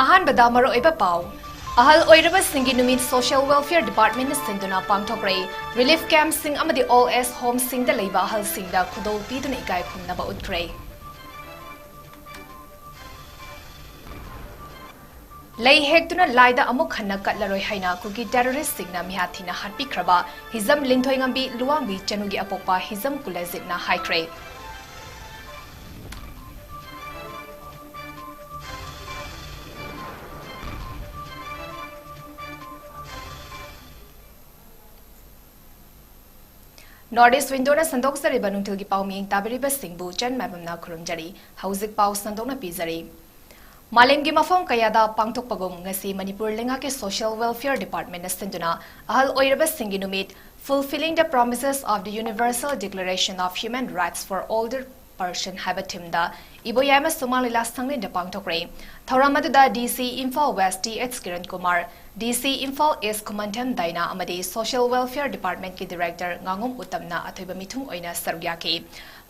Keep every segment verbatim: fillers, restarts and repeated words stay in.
ꯑꯍꯥꯟꯕꯗ ꯃꯔꯨꯑꯣꯏꯕ ꯄꯥꯎ꯫ ꯑꯍꯜ ꯑꯣꯏꯔꯕꯁꯤꯡꯒꯤ ꯅꯨꯃꯤꯠ Social Welfare Departmentꯅ ꯁꯤꯟꯗꯨꯅ ꯄꯥꯡꯊꯣꯛꯈ꯭ꯔꯦ꯫ Relief campꯁꯤꯡ ꯑꯃꯗꯤ old age homeꯁꯤꯡꯗ ꯂꯩꯕ ꯑꯍꯜꯁꯤꯡꯗ ꯈꯨꯗꯣꯜ ꯄꯤꯗꯨꯅ ꯏꯀꯥꯏ ꯈꯨꯝꯅꯕ ꯎꯠꯈ꯭ꯔꯦ꯫ ꯂꯩ ꯍꯦꯛꯇꯨꯅ ꯂꯥꯏꯗ ꯑꯃꯨꯛ ꯍꯟꯅ ꯀꯠꯂꯔꯣꯏ ꯍꯥꯏꯅ ꯀꯨꯀꯤ terroristꯁꯤꯡꯅ ꯃꯤꯍꯥꯠ ꯊꯤꯅ ꯍꯥꯠꯄꯤꯈ꯭ꯔꯕ ꯍꯤꯖꯝ ꯂꯤꯟꯊꯣꯏꯉꯝꯕꯤ ꯂꯨꯋꯥꯡꯕꯤ ꯆꯅꯨꯒꯤ ꯑꯄꯣꯛꯄ ꯍꯤꯖꯝ ꯀꯨꯂꯖꯤꯠꯅ ꯍꯥꯏꯈ꯭ꯔꯦ꯫ North East Windowꯅ ꯁꯟꯗꯣꯛꯆꯔꯤꯕ ꯅꯨꯡꯊꯤꯜꯒꯤ ꯄꯥꯎꯃꯤ ꯇꯥꯕꯤꯔꯤꯕꯁꯤꯡꯕꯨ ꯆꯟ ꯃꯥꯏꯕꯝꯅ ꯈꯨꯔꯨꯝꯖꯔꯤ꯫ ꯍꯧꯖꯤꯛ ꯄꯥꯎ ꯁꯟꯗꯣꯛꯅ ꯄꯤꯖꯔꯤ꯫ ꯃꯥꯂꯦꯝꯒꯤ ꯃꯐꯝ ꯀꯌꯥꯗ ꯄꯥꯡꯊꯣꯛꯄꯒꯨꯝ ꯉꯁꯤ ꯃꯅꯤꯄꯨꯔ ꯂꯩꯉꯥꯛꯀꯤ Social Welfare Departmentꯅ ꯁꯤꯟꯗꯨꯅ ꯑꯍꯜ ꯑꯣꯏꯔꯕꯁꯤꯡꯒꯤ ꯅꯨꯃꯤꯠ, Fulfilling the Promises of the Universal Declaration of Human Rights for Older Person ꯍꯥꯏꯕ themeꯗ ꯏꯕꯣꯌꯥꯏꯃ ꯁꯨꯃꯥꯡ ꯂꯤꯂꯥ ꯁꯪꯂꯦꯟꯗ ꯄꯥꯡꯊꯣꯛꯈ꯭ꯔꯦ꯫ ꯊꯧꯔꯝ ꯑꯗꯨꯗ DC Imphal West T H Kiran Kumar, DC Imphal East ꯈꯨꯃꯟꯊꯦꯝ ꯗꯥꯏꯅꯥ ꯑꯃꯗꯤ Social Welfare Departmentꯀꯤ Director ꯉꯥꯉꯣꯝ ꯎꯇꯝꯅ ꯑꯊꯣꯏꯕ ꯃꯤꯊꯨꯡ ꯑꯣꯏꯅ ꯁꯔꯨꯛ ꯌꯥꯈꯤ꯫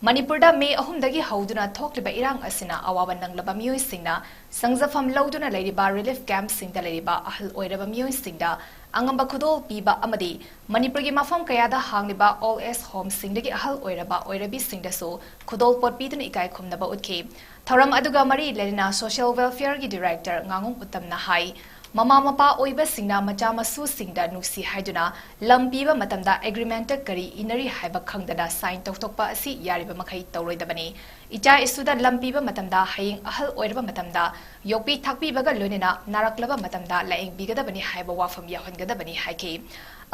ꯃꯅꯤꯄꯨꯔꯗ ꯃꯦ ꯑꯍꯨꯝꯗꯒꯤ ꯍꯧꯗꯨꯅ ꯊꯣꯛꯂꯤꯕ ꯏꯔꯥꯡ ꯑꯁꯤꯅ ꯑꯋꯥꯕ ꯅꯪꯂꯕ ꯃꯤꯑꯣꯏꯁꯤꯡꯅ ꯁꯪꯖꯐꯝ ꯂꯧꯗꯨꯅ ꯂꯩꯔꯤꯕ relief campꯁꯤꯡꯗ ꯂꯩꯔꯤꯕ ꯑꯍꯜ ꯑꯣꯏꯔꯕ ꯃꯤꯑꯣꯏꯁꯤꯡꯗ ꯑꯉꯝꯕ ꯈꯨꯗꯣꯜ ꯄꯤꯕ ꯑꯃꯗꯤ ꯃꯅꯤꯄꯨꯔꯒꯤ ꯃꯐꯝ ꯀꯌꯥꯗ ꯍꯥꯡꯂꯤꯕ old age homeꯁꯤꯡꯗꯒꯤ ꯑꯍꯜ ꯑꯣꯏꯔꯕ ꯑꯣꯏꯔꯕꯤꯁꯤꯡꯗꯁꯨ ꯈꯨꯗꯣꯜꯄꯣꯠ ꯄꯤꯗꯨꯅ ꯏꯀꯥꯏ ꯈꯨꯝꯅꯕ ꯎꯠꯈꯤ꯫ ꯊꯧꯔꯝ ꯑꯗꯨꯒ ꯃꯔꯤ ꯂꯩꯅꯅ Social Welfareꯒꯤ Director ꯉꯥꯉꯣꯝ ꯎꯇꯝꯅ ꯍꯥꯏ, ꯃꯃꯥ ꯃꯄꯥ ꯑꯣꯏꯕꯁꯤꯡꯅ ꯃꯆꯥ ꯃꯁꯨꯁꯤꯡꯗ ꯅꯨꯡꯁꯤ ꯍꯥꯏꯗꯨꯅ ꯂꯝ ꯄꯤꯕ ꯃꯇꯝꯗ agreementꯇ ꯀꯔꯤ ꯏꯅꯔꯤ ꯍꯥꯏꯕ ꯈꯪꯗꯅ sign ꯇꯧꯊꯣꯛꯄ ꯑꯁꯤ ꯌꯥꯔꯤꯕ ꯃꯈꯩ ꯇꯧꯔꯣꯏꯗꯕꯅꯤ꯫ ꯏꯆꯥ ꯏꯁꯨꯗ ꯂꯝ ꯄꯤꯕ ꯃꯇꯝꯗ ꯍꯌꯦꯡ ꯑꯍꯜ ꯑꯣꯏꯔꯕ ꯃꯇꯝꯗ ꯌꯣꯛꯄꯤ ꯊꯥꯛꯄꯤꯕꯒ ꯂꯣꯏꯅꯅ ꯅꯥꯔꯛꯂꯕ ꯃꯇꯝꯗ ꯂꯥꯌꯦꯡꯕꯤꯒꯗꯕꯅꯤ ꯍꯥꯏꯕ ꯋꯥꯐꯝ ꯌꯥꯎꯍꯟꯒꯗꯕꯅꯤ ꯍꯥꯏꯈꯤ꯫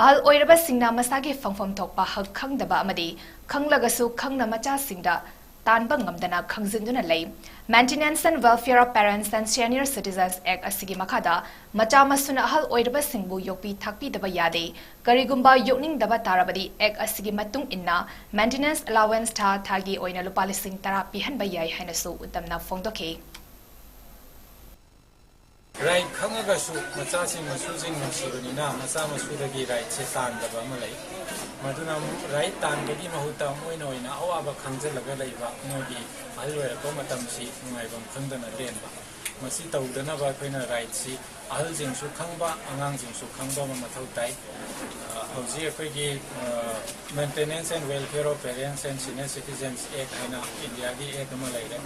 ꯑꯍꯜ ꯑꯣꯏꯔꯕꯁꯤꯡꯅ ꯃꯁꯥꯒꯤ ꯐꯪꯐꯝ ꯊꯣꯛꯄ ꯍꯛ ꯈꯪꯗꯕ ꯑꯃꯗꯤ ꯈꯪꯂꯒꯁꯨ ꯈꯪꯅ ꯃꯆꯥꯁꯤꯡꯗ ꯇꯥꯟꯕ ꯉꯝꯗꯅ ꯈꯪꯖꯤꯟꯗꯨꯅ ꯂꯩ꯫ Maintenance and Welfare of Parents and Senior Citizens Act ꯑꯁꯤꯒꯤ ꯃꯈꯥꯗ ꯃꯆꯥ ꯃꯁꯨꯅ ꯑꯍꯜ ꯑꯣꯏꯔꯕꯁꯤꯡꯕꯨ ꯌꯣꯛꯄꯤ ꯊꯥꯛꯄꯤꯗꯕ ꯌꯥꯗꯦ꯫ ꯀꯔꯤꯒꯨꯝꯕ ꯌꯣꯛꯅꯤꯡꯗꯕ ꯇꯥꯔꯕꯗꯤ Act ꯑꯁꯤꯒꯤ ꯃꯇꯨꯡ ꯏꯟꯅ maintenance allowance ꯊꯥ ꯊꯥꯒꯤ ꯑꯣꯏꯅ ꯂꯨꯄꯥ ꯂꯤꯁꯤꯡ ꯇꯔꯥ ꯄꯤꯍꯟꯕ ꯌꯥꯏ ꯍꯥꯏꯅꯁꯨ ꯎꯇꯝꯅ ꯐꯣꯡꯗꯣꯛꯈꯤ꯫ Right ꯈꯪꯉꯒꯁꯨ ꯃꯆꯥꯁꯤꯡ ꯃꯁꯨꯁꯤꯡ ꯅꯨꯡꯁꯤꯕꯅꯤꯅ ꯃꯆꯥ ꯃꯁꯨꯗꯒꯤ rightꯁꯦ ꯇꯥꯟꯗꯕ ꯑꯃ ꯂꯩ꯫ ꯃꯗꯨꯅ ꯑꯃꯨꯛ right ꯇꯥꯟꯕꯒꯤ ꯃꯍꯨꯠꯇ ꯃꯣꯏꯅ ꯑꯣꯏꯅ ꯑꯋꯥꯕ ꯈꯪꯖꯤꯜꯂꯒ ꯂꯩꯕ, ꯃꯣꯏꯒꯤ ꯑꯍꯜ ꯑꯣꯏꯔꯛꯄ ꯃꯇꯝꯁꯤ ꯅꯨꯡꯉꯥꯏꯐꯝ ꯈꯪꯗꯅ ꯂꯦꯟꯕ꯫ ꯃꯁꯤ ꯇꯧꯗꯅꯕ ꯑꯩꯈꯣꯏꯅ ꯔꯥꯏꯠꯁꯤ ꯑꯍꯜꯁꯤꯡꯁꯨ ꯈꯪꯕ, ꯑꯉꯥꯡꯁꯤꯡꯁꯨ ꯈꯪꯕ ꯑꯃ ꯃꯊꯧ ꯇꯥꯏ꯫ ꯑ, ꯍꯧꯖꯤꯛ ꯑꯩꯈꯣꯏꯒꯤ, ꯑ, Maintenance and Welfare of Parents and Senior Citizens Act ꯍꯥꯏꯅ ꯏꯟꯗꯤꯌꯥꯒꯤ ꯑꯦꯛ ꯑꯃ ꯂꯩꯔꯦ꯫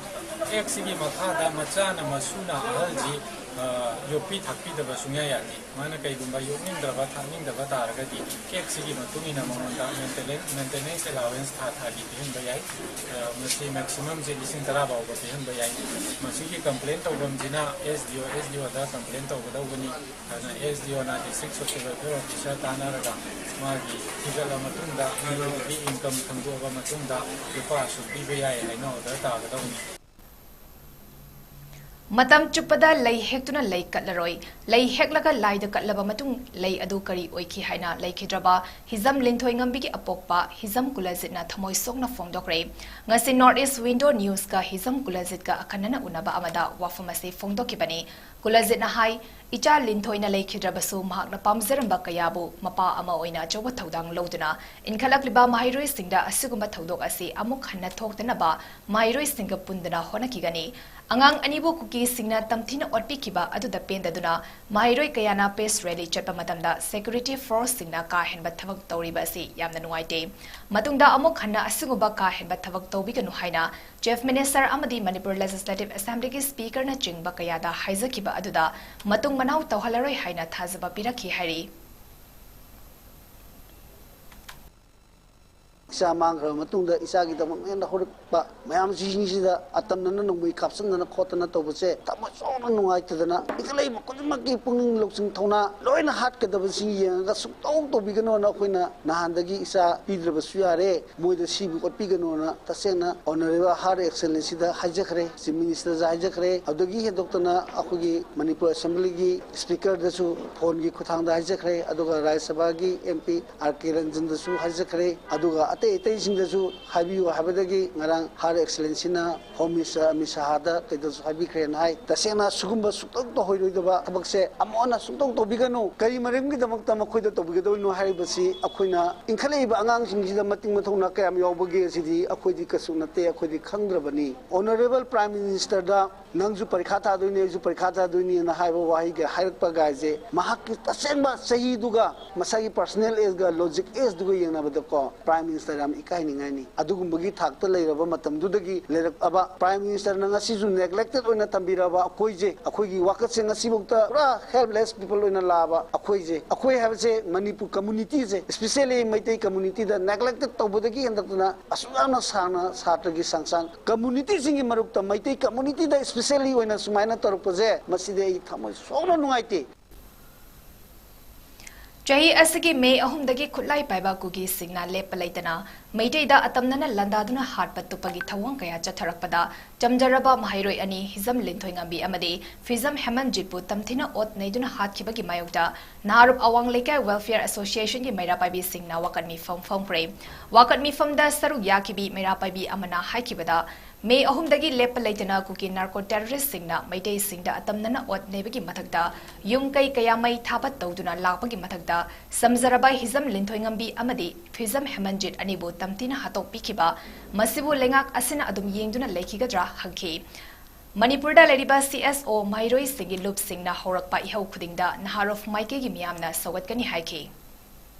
ꯑꯦꯛꯁꯤꯒꯤ ꯃꯈꯥꯗ ꯃꯆꯥꯅ, ꯃꯁꯨꯅ ꯑꯍꯜꯁꯤ, ꯑ, ꯌꯣꯛꯄꯤ ꯊꯥꯛꯄꯤꯗꯕ ꯁꯨꯡꯌꯥ ꯌꯥꯗꯦ꯫ ꯃꯥꯅ ꯀꯩꯒꯨꯝꯕ ꯌꯣꯛꯅꯤꯡꯗ꯭ꯔꯕ, ꯊꯥꯛꯅꯤꯡꯗꯕ ꯇꯥꯔꯒꯗꯤ, ꯑꯦꯛꯁꯤꯒꯤ ꯃꯇꯨꯡ ꯏꯟꯅ ꯃꯉꯣꯟꯗ ꯃꯦꯟꯇꯦꯅꯦꯟꯁ, ꯃꯦꯟꯇꯦꯅꯦꯟꯁ ꯑꯦꯂꯥꯋꯦꯟꯁ ꯊꯥ ꯊꯥꯒꯤ ꯄꯤꯍꯟꯕ ꯌꯥꯏ꯫ ꯑ, ꯃꯁꯤ ꯃꯦꯛꯁꯤꯃꯝꯁꯦ ꯂꯤꯁꯤꯡ ꯇꯔꯥ ꯐꯥꯎꯕ ꯄꯤꯍꯟꯕ ꯌꯥꯏ꯫ ꯃꯁꯤꯒꯤ ꯀꯝꯄ꯭ꯂꯦꯟ ꯇꯧꯐꯝꯁꯤꯅ ꯑꯦꯁ ꯗꯤ ꯑꯣ, ꯑꯦꯁ ꯗꯤ ꯑꯣꯗ ꯀꯝꯄ꯭ꯂꯦꯟ ꯇꯧꯒꯗꯧꯕꯅꯤ꯫ ꯑꯗꯨꯅ ꯑꯦꯁ ꯗꯤ ꯑꯣꯅ ꯗꯤꯁꯇ꯭ꯔꯤꯛ ꯁꯣꯁꯤꯌꯦꯜ ꯋꯦꯜꯐꯤꯌꯔ ꯑꯣꯐꯤꯁꯔ ꯇꯥꯟꯅꯔꯒ ꯃꯥꯒꯤ ꯊꯤꯒꯠꯂ ꯃꯇꯨꯡꯗ, ꯃꯤꯑꯣꯏꯗꯨꯒꯤ ꯏꯟꯀꯝ ꯈꯪꯗꯣꯛꯑꯕ ꯃꯇꯨꯡꯗ ꯂꯨꯄꯥ ꯑꯁꯨꯛ ꯄꯤꯕ ꯌꯥꯏ ꯍꯥꯏꯅ ꯑꯣꯔꯗꯔ ꯇꯥꯒꯗꯧꯕꯅꯤ꯫ ꯃꯇꯝ ꯆꯨꯞꯄꯗ ꯂꯩ ꯍꯦꯛꯇꯨꯅ ꯂꯩ ꯀꯠꯂꯔꯣꯏ꯫ ꯂꯩ ꯍꯦꯛꯂꯒ ꯂꯥꯏꯗ ꯀꯠꯂꯕ ꯃꯇꯨꯡ ꯂꯩ ꯑꯗꯨ ꯀꯔꯤ ꯑꯣꯏꯈꯤ ꯍꯥꯏꯅ ꯂꯩꯈꯤꯗ꯭ꯔꯕ ꯍꯤꯖꯝ ꯂꯤꯟꯊꯣꯏꯉꯝꯕꯤꯒꯤ ꯑꯄꯣꯛꯄ ꯍꯤꯖꯝ ꯀꯨꯂꯖꯤꯠꯅ ꯊꯃꯣꯏ ꯁꯣꯛꯅ ꯐꯣꯡꯗꯣꯛꯈ꯭ꯔꯦ꯫ ꯉꯁꯤ North East Window Newsꯀ ꯍꯤꯖꯝ ꯀꯨꯂꯖꯤꯠꯀ ꯑꯈꯟꯅꯅ ꯎꯅꯕ ꯑꯃꯗ ꯋꯥꯐꯝ ꯑꯁꯤ ꯐꯣꯡꯗꯣꯛꯈꯤꯕꯅꯤ꯫ ꯀꯨꯂꯖꯤꯠꯅ ꯍꯥꯏ, ꯏꯆꯥ ꯂꯤꯟꯊꯣꯏꯅ ꯂꯩꯈꯤꯗ꯭ꯔꯕꯁꯨ ꯃꯍꯥꯛꯅ ꯄꯥꯝꯖꯔꯝꯕ ꯀꯌꯥꯕꯨ ꯃꯄꯥ ꯑꯃ ꯑꯣꯏꯅ ꯑꯆꯧꯕ ꯊꯧꯗꯥꯡ ꯂꯧꯗꯨꯅ ꯏꯟꯈꯠꯂꯛꯂꯤꯕ ꯃꯍꯩꯔꯣꯏꯁꯤꯡꯗ ꯑꯁꯤꯒꯨꯝꯕ ꯊꯧꯗꯣꯛ ꯑꯁꯤ ꯑꯃꯨꯛ ꯍꯟꯅ ꯊꯣꯛꯇꯅꯕ ꯃꯍꯩꯔꯣꯏꯁꯤꯡꯒ ꯄꯨꯟꯗꯨꯅ ꯍꯣꯠꯅꯈꯤꯒꯅꯤ꯫ ꯑꯉꯥꯡ ꯑꯅꯤꯕꯨ ꯀꯨꯀꯤꯁꯤꯡꯅ ꯇꯝꯊꯤꯅ ꯑꯣꯠꯄꯤꯈꯤꯕ ꯑꯗꯨꯗ ꯄꯦꯟꯗꯗꯨꯅ ꯃꯍꯩꯔꯣꯏ ꯀꯌꯥꯅ peace rally ꯆꯠꯄ ꯃꯇꯝꯗ security forceꯁꯤꯡꯅ ꯀꯥ ꯍꯦꯟꯕ ꯊꯕꯛ ꯇꯧꯔꯤꯕ ꯑꯁꯤ ꯌꯥꯝꯅ ꯅꯨꯡꯉꯥꯏꯇꯦ꯫ ꯃꯇꯨꯡꯗ ꯑꯃꯨꯛ ꯍꯟꯅ ꯑꯁꯤꯒꯨꯝꯕ ꯀꯥ ꯍꯦꯟꯕ ꯊꯕꯛ ꯇꯧꯕꯤꯒꯅꯨ ꯍꯥꯏꯅ Chief Minister ꯑꯃꯗꯤ Manipur Legislative Assemblyꯒꯤ Speakerꯅꯆꯤꯡꯕ ꯀꯌꯥꯗ ꯍꯥꯏꯖꯈꯤꯕ ꯑꯗꯨꯗ ꯃꯇꯨꯡ ꯃꯅꯥꯎ ꯇꯧꯍꯜꯂꯔꯣꯏ ꯍꯥꯏꯅ ꯊꯥꯖꯕ ꯄꯤꯔꯛꯈꯤ ꯍꯥꯏꯔꯤ꯫ ꯏꯆꯥ ꯃꯥꯡꯈ꯭ꯔꯕ ꯃꯇꯨꯡꯗ ꯏꯆꯥꯒꯤꯗꯃꯛꯅꯦꯅ ꯍꯧꯔꯛꯄ ꯃꯌꯥꯝꯁꯤꯡꯁꯤꯗ ꯑꯇꯝꯅꯅ ꯅꯣꯡꯃꯩ ꯀꯥꯞꯁꯤꯟꯗꯅ ꯈꯣꯠꯇꯅ ꯇꯧꯕꯁꯦ ꯊꯃꯣꯏ ꯁꯣꯛꯅ ꯅꯨꯡꯉꯥꯏꯇꯗꯅ ꯏꯟꯈꯠꯂꯛꯏꯕ ꯈꯨꯗꯤꯡꯃꯛꯀꯤ ꯄꯨꯛꯅꯤꯡ ꯂꯧꯁꯤꯡ ꯊꯧꯅꯥ ꯂꯣꯏꯅ ꯍꯥꯠꯀꯗꯕꯁꯤ ꯌꯦꯡꯉꯒ ꯁꯨꯡꯇꯧ ꯇꯧꯕꯤꯒꯅꯣꯅ ꯑꯩꯈꯣꯏꯅ ꯅꯍꯥꯟꯗꯒꯤ ꯏꯆꯥ ꯄꯤꯗ꯭ꯔꯕꯁꯨ ꯌꯥꯔꯦ, ꯃꯣꯏꯗ ꯁꯤꯕꯨ ꯑꯣꯠꯄꯤꯒꯅꯣꯅ ꯇꯁꯦꯡꯅ Honourable Her Excellencyꯗ ꯍꯥꯏꯖꯈ꯭ꯔꯦ, Chief Ministerꯗ ꯍꯥꯏꯖꯈ꯭ꯔꯦ꯫ ꯑꯗꯨꯗꯒꯤ ꯍꯦꯟꯗꯣꯛꯇꯅ ꯑꯩꯈꯣꯏꯒꯤ ꯃꯅꯤꯄꯨꯔ Assemblyꯒꯤ Speakerꯗꯁꯨ phoneꯒꯤ ꯈꯨꯠꯊꯥꯡꯗ ꯍꯥꯏꯖꯈ꯭ꯔꯦ, ꯑꯗꯨꯒ ꯔꯥꯖ꯭ꯌ ꯁꯚꯥꯒꯤ MP ꯑꯥꯔ ꯀꯦ ꯔꯟꯖꯟꯗꯁꯨ ꯍꯥꯏꯖꯈ꯭ꯔꯦ꯫ ꯑꯗꯨꯒ ꯑꯇꯩ ꯑꯇꯩꯁꯤꯡꯗꯁꯨ ꯍꯥꯏꯕꯤꯌꯨ ꯍꯥꯏꯕꯗꯒꯤ ꯉꯔꯥꯡ Her Excellencyꯅ Home Minister ꯑꯃꯤꯠ ꯁꯍꯥꯗ ꯀꯩꯗꯁꯨ ꯍꯥꯏꯕꯤꯈ꯭ꯔꯦꯅ ꯍꯥꯏ꯫ ꯇꯁꯦꯡꯅ ꯁꯤꯒꯨꯝꯕ ꯁꯨꯡꯇꯧ ꯇꯧꯍꯣꯏꯔꯣꯏꯗꯕ ꯊꯕꯛꯁꯦ ꯑꯃꯨꯛ ꯍꯟꯅ ꯁꯨꯡꯇꯧ ꯇꯧꯕꯤꯒꯅꯨ꯫ ꯀꯔꯤ ꯃꯔꯝꯒꯤꯗꯃꯛꯇ ꯃꯈꯣꯏꯗ ꯇꯧꯕꯤꯒꯗꯧꯔꯤꯅꯣ ꯍꯥꯏꯔꯤꯕꯁꯤ ꯑꯩꯈꯣꯏꯅ ꯏꯟꯈꯠꯂꯛꯏꯕ ꯑꯉꯥꯡꯁꯤꯡꯁꯤꯗ ꯃꯇꯤꯛ ꯃꯊꯧꯅꯥ ꯀꯌꯥꯝ ꯌꯥꯎꯕꯒꯦ ꯑꯁꯤꯗꯤ ꯑꯩꯈꯣꯏꯗꯤ ꯀꯩꯁꯨ ꯅꯠꯇꯦ, ꯑꯩꯈꯣꯏꯗꯤ ꯈꯪꯗ꯭ꯔꯕꯅꯤ꯫ Honourable Prime Ministerꯗ ꯅꯪꯁꯨ ꯄꯔꯤꯈꯥ ꯊꯥꯗꯣꯏꯅꯤ, ꯑꯩꯁꯨ ꯄꯔꯤꯈꯥ ꯊꯥꯗꯣꯏꯅꯤꯅ ꯍꯥꯏꯕ ꯋꯥꯍꯩꯒ ꯍꯥꯏꯔꯛꯄ ꯒꯥꯏꯁꯦ ꯃꯍꯥꯛꯀꯤ ꯇꯁꯦꯡꯕ ꯆꯍꯤꯗꯨꯒ ꯃꯁꯥꯒꯤ personal ageꯒ logic ageꯗꯨꯒ ꯌꯦꯡꯅꯕꯗꯀꯣ Prime Minister ꯌꯥꯝ ꯏꯀꯥꯏꯅꯤꯡꯉꯥꯏꯅꯤ꯫ ꯑꯗꯨꯒꯨꯝꯕꯒꯤ ꯊꯥꯛꯇ ꯂꯩꯔꯕ ꯃꯇꯝꯗꯨꯗꯒꯤ ꯂꯩꯔꯛꯑꯕ Prime Ministerꯅ ꯉꯁꯤꯁꯨ neglected ꯑꯣꯏꯅ ꯊꯝꯕꯤꯔꯕ ꯑꯩꯈꯣꯏꯁꯦ, ꯑꯩꯈꯣꯏꯒꯤ ꯋꯥꯀꯠꯁꯦ ꯉꯁꯤꯐꯥꯎꯗ ꯄꯨꯔꯥ helpless people ꯑꯣꯏꯅ ꯂꯥꯛꯑꯕ ꯑꯩꯈꯣꯏꯁꯦ, ꯑꯩꯈꯣꯏ ꯍꯥꯏꯕꯁꯦ ꯃꯅꯤꯄꯨꯔ communityꯁꯦ, especially ꯃꯩꯇꯩ communityꯗ neglected ꯇꯧꯕꯗꯒꯤ ꯍꯦꯟꯗꯣꯛꯇꯅ ꯑꯁꯨꯛ ꯌꯥꯝꯅ ꯁꯥꯡꯅ ꯁꯥꯇ꯭ꯔꯒꯤ ꯁꯪꯁꯥꯡ communityꯁꯤꯡꯒꯤ ꯃꯔꯛꯇ ꯃꯩꯇꯩ communityꯗ especially ꯑꯣꯏꯅ ꯁꯨꯃꯥꯏꯅ ꯇꯧꯔꯛꯄꯁꯦ ꯃꯁꯤꯗꯤ ꯑꯩ ꯊꯃꯣꯏ ꯁꯣꯛꯅ ꯅꯨꯡꯉꯥꯏꯇꯦ꯫ ꯆꯍꯤ ꯑꯁꯤꯒꯤ ꯃꯦ ꯑꯍꯨꯝꯗꯒꯤ ꯈꯨꯠꯂꯥꯏ ꯄꯥꯏꯕ ꯀꯨꯀꯤꯁꯤꯡꯅ ꯂꯦꯞꯄ ꯂꯩꯇꯅ ꯃꯩꯇꯩꯗ ꯑꯇꯝꯅꯅ ꯂꯥꯟꯗꯥꯗꯨꯅ ꯍꯥꯠꯄ ꯇꯨꯞꯄꯒꯤ ꯊꯧꯑꯣꯡ ꯀꯌꯥ ꯆꯠꯊꯔꯛꯄꯗ ꯆꯝꯖꯔꯕ ꯃꯍꯩꯔꯣꯏ ꯑꯅꯤ ꯍꯤꯖꯝ ꯂꯤꯟꯊꯣꯏꯉꯝꯕꯤ ꯑꯃꯗꯤ ꯐꯤꯖꯝ ꯍꯦꯃꯟꯖꯤꯠꯄꯨ ꯇꯝꯊꯤꯅ ꯑꯣꯠ ꯅꯩꯗꯨꯅ ꯍꯥꯠꯈꯤꯕꯒꯤ ꯃꯥꯌꯣꯛꯇ ꯅꯍꯥꯔꯨꯞ ꯑꯋꯥꯡ ꯂꯩꯀꯥꯏ Welfare Associationꯒꯤ ꯃꯩꯔꯥ ꯄꯥꯏꯕꯤꯁꯤꯡꯅ ꯋꯥꯀꯠ ꯃꯤꯐꯝ ꯐꯝꯈ꯭ꯔꯦ꯫ ꯋꯥꯀꯠ ꯃꯤꯐꯝꯗ ꯁꯔꯨꯛ ꯌꯥꯈꯤꯕꯤ ꯃꯩꯔꯥ ꯄꯥꯏꯕꯤ ꯑꯃꯅ ꯍꯥꯏꯈꯤꯕꯗ, ꯃꯦ ꯑꯍꯨꯝꯗꯒꯤ ꯂꯦꯞꯄ ꯂꯩꯇꯅ ꯀꯨꯀꯤ narco terroristꯁꯤꯡꯅ ꯃꯩꯇꯩꯁꯤꯡꯗ ꯑꯇꯝꯅꯅ ꯑꯣꯠ ꯅꯩꯕꯒꯤ ꯃꯊꯛꯇ ꯌꯨꯝ ꯀꯩ ꯀꯌꯥ ꯃꯩ ꯊꯥꯕ ꯇꯧꯗꯨꯅ ꯂꯥꯛꯄꯒꯤ ꯃꯊꯛꯇ ꯁꯝꯖꯔꯕ ꯍꯤꯖꯝ ꯂꯤꯟꯊꯣꯏꯉꯝꯕꯤ ꯑꯃꯗꯤ ꯐꯤꯖꯝ ꯍꯦꯃꯟꯖꯤꯠ ꯑꯅꯤꯕꯨ ꯇꯝꯊꯤꯅ ꯍꯥꯠꯇꯣꯛꯄꯤꯈꯤꯕ ꯃꯁꯤꯕꯨ ꯂꯩꯉꯥꯛ ꯑꯁꯤꯅ ꯑꯗꯨꯝ ꯌꯦꯡꯗꯨꯅ ꯂꯩꯈꯤꯒꯗ꯭ꯔꯥ ꯍꯪꯈꯤ꯫ ꯃꯅꯤꯄꯨꯔꯗ ꯂꯩꯔꯤꯕ CSO ꯃꯍꯩꯔꯣꯏꯁꯤꯡꯒꯤ ꯂꯨꯞꯁꯤꯡꯅ ꯍꯧꯔꯛꯄ ꯏꯍꯧ ꯈꯨꯗꯤꯡꯗ ꯅꯍꯥꯔꯣꯜ ꯃꯥꯏꯀꯩꯒꯤ ꯃꯤꯌꯥꯝꯅ ꯁꯧꯒꯠꯀꯅꯤ ꯍꯥꯏꯈꯤ꯫